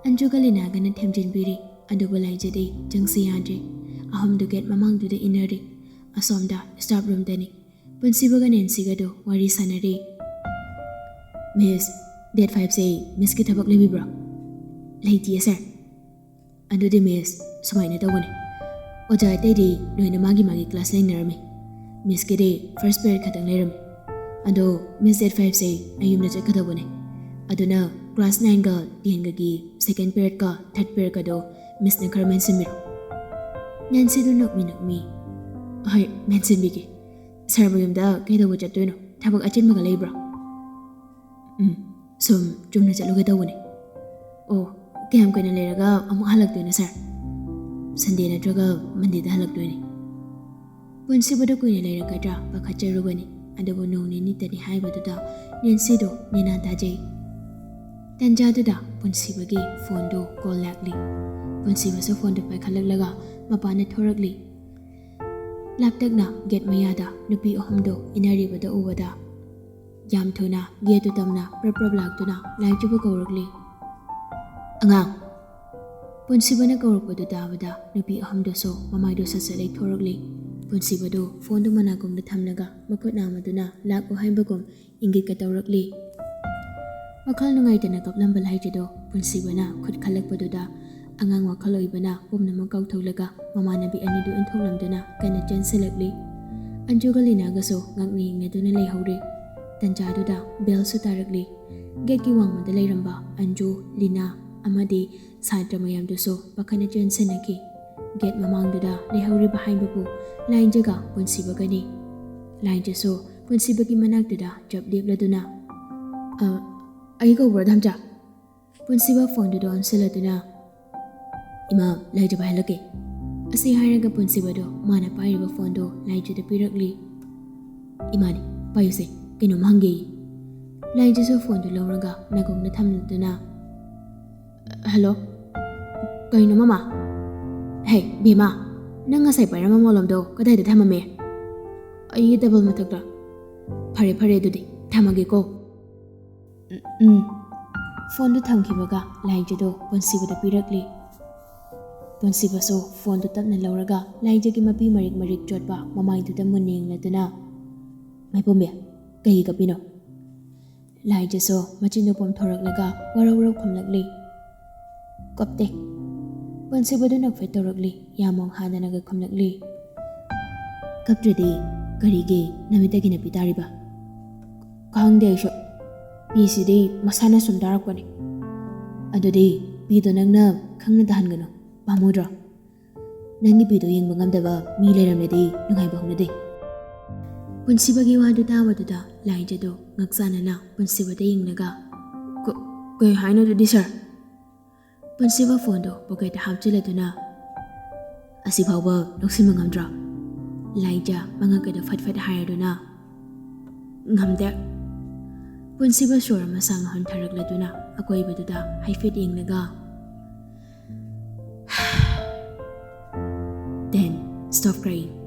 ꯑꯟꯖꯨꯒ ꯂꯤꯅꯥꯒꯅ ꯊꯦꯝꯖꯤꯟꯕꯤꯔꯤ꯫ ꯑꯗꯨꯕꯨ ꯂꯥꯏꯖꯗꯤ ꯆꯪꯁꯤ ꯌꯥꯗ꯭ꯔꯤ꯫ ꯑꯍꯨꯝꯗꯨ ꯒꯦꯠ ꯃꯃꯥꯡꯗꯨꯗ ꯏꯟꯅꯔꯤ꯫ ꯑꯁꯣꯝꯗ ꯁ꯭ꯇꯥꯐ ꯔꯨꯝꯗꯅꯤ꯫ ꯄꯨꯟꯁꯤꯕꯒ ꯅꯦꯟꯁꯤꯒꯗꯨ ꯋꯥꯔꯤ ꯁꯥꯟꯅꯔꯤ꯫ "ꯃꯤꯁ, ꯗꯦꯠ ꯐꯥꯏꯚꯁꯦ ꯃꯤꯁꯀꯤ ꯊꯕꯛ ꯂꯩꯕꯤꯕ꯭ꯔꯣ?" "ꯂꯩꯇꯤꯌꯦ ꯁꯥꯔ꯫" "ꯑꯗꯨꯗꯤ ꯃꯤꯁ, ꯁꯨꯃꯥꯏꯅ ꯇꯧꯕꯅꯦ, ꯑꯣꯖꯥ ꯑꯇꯩꯗꯤ ꯂꯣꯏꯅ ꯃꯥꯒꯤ ꯃꯥꯒꯤ ꯀ꯭ꯂꯥꯁ ꯂꯩꯅꯔꯝꯃꯤ꯫ ꯃꯤꯁꯀꯤꯗꯤ ꯐꯥꯔꯁ ꯄꯤꯔꯤꯌꯗ ꯈꯛꯇꯪ ꯂꯩꯔꯝꯃꯤ꯫ ꯑꯗꯣ ꯃꯤꯁ, ꯗꯦꯠ ꯐꯥꯏꯚꯁꯦ ꯑꯩ ꯌꯨꯝꯗ ꯆꯠꯀꯗꯧꯕꯅꯦ꯫ ꯑꯗꯨꯅ ꯀ꯭ꯂꯥꯁ ꯅꯥꯏꯟꯒ ꯇꯦꯟꯒꯒꯤ ꯁꯦꯀꯦꯟ ꯄꯤꯔꯤꯌꯗꯀ ꯊꯥꯔꯠ ꯄꯤꯔꯤꯌꯗꯀꯗꯣ ꯃꯤꯁꯅ ꯈꯔ ꯃꯦꯟꯁꯤꯟꯕꯤꯔꯣ꯫" ꯅꯦꯟꯁꯤꯗꯨ ꯅꯣꯛꯃꯤ ꯅꯣꯛꯃꯤ, "ꯍꯣꯏ, ꯃꯦꯟꯁꯤꯟꯕꯤꯒꯦ꯫ ꯁꯥꯔꯕꯨ ꯌꯨꯝꯗ ꯀꯩꯗꯧꯕ ꯆꯠꯇꯣꯏꯅꯣ? ꯊꯕꯛ ꯑꯆꯤꯟꯕꯒ ꯂꯩꯕ꯭ꯔꯣ?" "ꯎꯝ, ꯁꯨꯝ ꯆꯨꯝꯅ ꯆꯠꯂꯨꯒꯦ ꯇꯧꯕꯅꯦ꯫ ꯑꯣ, ꯀꯌꯥꯝ ꯀꯨꯏꯅ ꯂꯩꯔꯒ ꯑꯃꯨꯛ ꯍꯜꯂꯛꯇꯣꯏꯅꯣ ꯁꯥꯔ? ꯁꯟꯗꯦ ꯅꯠꯇ꯭ꯔꯒ ꯃꯟꯗꯦꯗ ꯍꯜꯂꯛꯇꯣꯏꯅꯦ꯫ ꯄꯨꯟꯁꯤꯕꯗ ꯀꯨꯏꯅ ꯂꯩꯔꯛꯀꯗ꯭ꯔꯥ ꯄꯥꯈꯠꯆꯔꯨꯕꯅꯤ, ꯑꯗꯨꯕꯨ ꯅꯣꯡ ꯅꯤꯅꯤꯇꯅꯤ ꯍꯥꯏꯕꯗꯨꯗ ꯅꯦꯟꯁꯤꯗꯣ ꯅꯦꯅꯥ ꯇꯥꯖꯩ꯫ ꯇꯟꯖꯥꯗꯨꯗ ꯄꯨꯟꯁꯤꯕꯒꯤ ꯐꯣꯟꯗꯨ ꯀꯣꯜ ꯂꯥꯛꯂꯤ꯫ ꯄꯨꯟꯁꯤꯕꯁꯨ ꯐꯣꯟꯗꯨ ꯄꯥꯏꯈꯠꯂꯛꯂꯒ ꯃꯄꯥꯟꯗ ꯊꯣꯔꯛꯂꯤ꯫ ꯂꯥꯞꯇꯛꯅ ꯒꯦꯠ ꯃꯌꯥꯗ ꯅꯨꯄꯤ ꯑꯍꯨꯝꯗꯨ ꯏꯟꯅꯔꯤꯕꯗꯨ ꯎꯕꯗ ꯌꯥꯝ ꯊꯨꯅ ꯒꯦꯠꯇꯨ ꯇꯝꯅ ꯄ꯭ꯔꯞ ꯄ꯭ꯔꯞ ꯂꯥꯛꯇꯨꯅ ꯂꯥꯏꯖꯕ ꯀꯧꯔꯛꯂꯤ꯫ "ꯑꯉꯥꯡ!" ꯄꯨꯟꯁꯤꯕꯅ ꯀꯧꯔꯛꯄꯗꯨ ꯇꯥꯕꯗ ꯅꯨꯄꯤ ꯑꯍꯨꯝꯗꯨꯁꯨ ꯃꯃꯥꯏꯗꯨ ꯁꯠ ꯁꯠ ꯂꯩꯊꯣꯔꯛꯂꯤ꯫ ꯄꯨꯟꯁꯤꯕꯗꯨ ꯐꯣꯟꯗꯨ ꯃꯅꯥꯀꯣꯡꯗ ꯊꯝꯂꯒ ꯃꯈꯨꯠ ꯅꯥꯝꯃꯗꯨꯅ ꯂꯥꯛꯂꯣ ꯍꯥꯏꯕꯒꯨꯝ ꯏꯪꯒꯤꯠꯀ ꯇꯧꯔꯛꯂꯤ꯫ ꯋꯥꯈꯜ ꯅꯨꯡꯉꯥꯏꯇꯅ ꯀꯞꯂꯝꯕ ꯂꯥꯏꯖꯗꯣ ꯄꯨꯟꯁꯤꯕꯅ ꯈꯨꯠ ꯈꯜꯂꯛꯄꯗꯨꯗ ꯑꯉꯥꯡ ꯋꯥꯈꯜ ꯑꯣꯏꯕꯅ ꯄꯨꯝꯅꯃꯛ ꯀꯥꯎꯊꯣꯛꯂꯒ ꯃꯃꯥꯟꯅꯕꯤ ꯑꯅꯤꯗꯨ ꯏꯟꯊꯣꯛꯂꯝꯗꯨꯅ ꯀꯟꯅ ꯆꯦꯟꯁꯤꯜꯂꯛꯂꯤ꯫ ꯑꯟꯖꯨꯒ ꯂꯤꯅꯥꯒꯁꯨ ꯉꯛꯅ ꯌꯦꯡꯅꯗꯨꯅ ꯂꯩꯍꯧꯔꯤ꯫ ꯇꯟꯖꯥꯗꯨꯗ ꯕꯦꯜꯁꯨ ꯇꯥꯔꯛꯂꯤ꯫ ꯒꯦꯠꯀꯤ ꯋꯥꯡꯃꯗ ꯂꯩꯔꯝꯕ ꯑꯟꯖꯨ, ꯂꯤꯅꯥ ꯑꯃꯗꯤ ꯁꯥꯇ꯭ꯔ ꯃꯌꯥꯝꯗꯨꯁꯨ ꯄꯥꯈꯠꯅ ꯆꯦꯟꯁꯤꯟꯅꯈꯤ꯫ ꯒꯦꯠ ꯃꯃꯥꯡꯗꯨꯗ ꯂꯩꯍꯧꯔꯤꯕ ꯍꯥꯏꯕꯕꯨ ꯂꯥꯏꯖꯒ ꯄꯨꯟꯁꯤꯕꯒꯅꯤ꯫ ꯂꯥꯏꯖꯁꯨ ꯄꯨꯟꯁꯤꯕꯒꯤ ꯃꯅꯥꯛꯇꯨꯗ ꯆꯞ ꯂꯦꯞꯂꯗꯨꯅ, "ꯑ, ꯑꯩ ꯀꯧꯕ꯭ꯔꯣ, ꯙꯝꯆꯥ?" ꯄꯨꯟꯁꯤꯕ ꯐꯣꯟꯗꯨꯗ ꯑꯣꯟꯁꯤꯜꯂꯗꯨꯅ, "ꯏꯃꯥ, ꯂꯥꯏꯖ ꯄꯥꯏꯍꯜꯂꯛꯀꯦ" ꯑꯁꯤ ꯍꯥꯏꯔꯒ ꯄꯨꯟꯁꯤꯕꯗꯣ ꯃꯥꯅ ꯄꯥꯏꯔꯤꯕ ꯐꯣꯟꯗꯣ ꯂꯥꯏꯖꯗ ꯄꯤꯔꯛꯂꯤ꯫ "ꯏꯃꯥꯅꯤ, ꯄꯥꯏꯌꯨꯁꯦ, ꯀꯩꯅꯣꯝ ꯍꯪꯒꯦꯌꯦ" ꯂꯥꯏꯖꯁꯨ ꯐꯣꯟꯗꯨ ꯂꯧꯔꯒ ꯅꯥꯀꯣꯡꯗ ꯊꯝꯂꯗꯨꯅ, "ꯍꯜꯂꯣ, ꯀꯩꯅꯣ ꯃꯃꯥ? ꯍꯦ ꯕꯦꯝꯃ, ꯅꯪ ꯉꯁꯥꯏ ꯄꯥꯏꯔꯝꯕ ꯃꯣꯂꯣꯝꯗꯣ ꯀꯗꯥꯏꯗ ꯊꯝꯃꯝꯃꯦ?" "ꯑꯩꯒꯤ ꯇꯦꯕꯜ ꯃꯊꯛꯇ"꯫ "ꯐꯔꯦ ꯐꯔꯦ, ꯑꯗꯨꯗꯤ ꯊꯝꯃꯒꯦꯀꯣ"꯫ "ꯎꯝ, ꯎꯝ"꯫ ꯐꯣꯟꯗꯨ ꯊꯝꯈꯤꯕꯒ ꯂꯥꯏꯖꯗꯣ ꯄꯨꯟꯁꯤꯕꯗ ꯄꯤꯔꯛꯂꯤ꯫ ꯄꯨꯟꯁꯤꯕꯁꯨ ꯐꯣꯟꯗꯨ ꯇꯞꯅ ꯂꯧꯔꯒ ꯂꯥꯏꯖꯒꯤ ꯃꯄꯤ ꯃꯔꯤꯛ ꯃꯔꯤꯛ ꯆꯣꯠꯄ ꯃꯃꯥꯏꯗꯨꯗ ꯃꯨꯟꯅ ꯌꯦꯡꯂꯗꯨꯅ, "ꯃꯥꯏꯄꯣꯝꯕꯤ, ꯀꯩꯒꯤ ꯀꯞꯄꯤꯅꯣ?" ꯂꯥꯏꯖꯁꯨ ꯃꯆꯤꯟꯗꯨ ꯄꯣꯝꯊꯣꯔꯛꯂꯒ ꯋꯥꯔꯧ ꯋꯥꯔꯧ ꯈꯨꯝꯂꯛꯂꯤ꯫ "ꯀꯞꯇꯦ"꯫ ꯄꯨꯟꯁꯤꯕꯗꯨ ꯅꯣꯛꯐꯦꯠ ꯇꯧꯔꯛꯂꯤ꯫ ꯌꯥꯝ ꯃꯣꯡ ꯍꯥꯗꯅꯒ ꯈꯨꯝꯂꯛꯂꯤ꯫ "ꯀꯞꯇ꯭ꯔꯗꯤ ꯀꯔꯤꯒꯤ ꯅꯃꯤꯠꯇꯒꯤ ꯅꯄꯤ ꯇꯥꯔꯤꯕ?" "ꯈꯪꯗꯦ ꯑꯩꯁꯨ꯫ ꯄꯤꯁꯤꯗꯤ ꯃꯁꯥꯅ ꯁꯨꯝ ꯇꯥꯔꯛꯄꯅꯤ"꯫ "ꯑꯗꯨꯗꯤ ꯄꯤꯗꯣ ꯅꯪꯅ ꯈꯪꯅ ꯇꯥꯍꯟꯒꯅꯨ꯫ ꯄꯥꯝꯃꯨꯗ꯭ꯔꯣ? ꯅꯪꯒꯤ ꯄꯤꯗꯣ ꯌꯦꯡꯕ ꯉꯝꯗꯕ ꯃꯤ ꯂꯩꯔꯝꯂꯗꯤ ꯅꯨꯡꯉꯥꯏꯕ ꯍꯧꯅꯗꯦ"꯫ ꯄꯨꯟꯁꯤꯕꯒꯤ ꯋꯥꯗꯨ ꯇꯥꯕꯗꯨꯗ ꯂꯥꯏꯖꯗꯣ ꯉꯛꯆꯥꯅꯅ ꯄꯨꯟꯁꯤꯕꯗ ꯌꯦꯡꯂꯒ, "ꯀꯩ ꯍꯥꯏꯅꯣ ꯑꯗꯨꯗꯤ, ꯁꯥꯔ?" ꯄꯨꯟꯁꯤꯕ ꯐꯣꯟꯗꯣ ꯄꯣꯀꯦꯠꯇ ꯍꯥꯞꯆꯤꯜꯂꯗꯨꯅ, "ꯑꯁꯤꯐꯥꯎꯕ ꯂꯧꯁꯤꯟꯕ ꯉꯝꯗ꯭ꯔꯣ?" ꯂꯥꯏꯖꯥ ꯃꯉꯛꯀꯗꯣ ꯐꯠ ꯐꯠ ꯍꯥꯏꯔꯗꯨꯅ, "ꯉꯝꯗꯦ꯫" ꯄꯨꯟꯁꯤꯕ ꯁꯣꯔ ꯑꯃ ꯁꯥꯡꯅ ꯍꯣꯟꯊꯔꯛꯂꯗꯨꯅ ꯑꯀꯣꯏꯕꯗꯨꯗ ꯍꯥꯏꯐꯦꯠ ꯌꯦꯡꯂꯒ, "Then stop crying꯫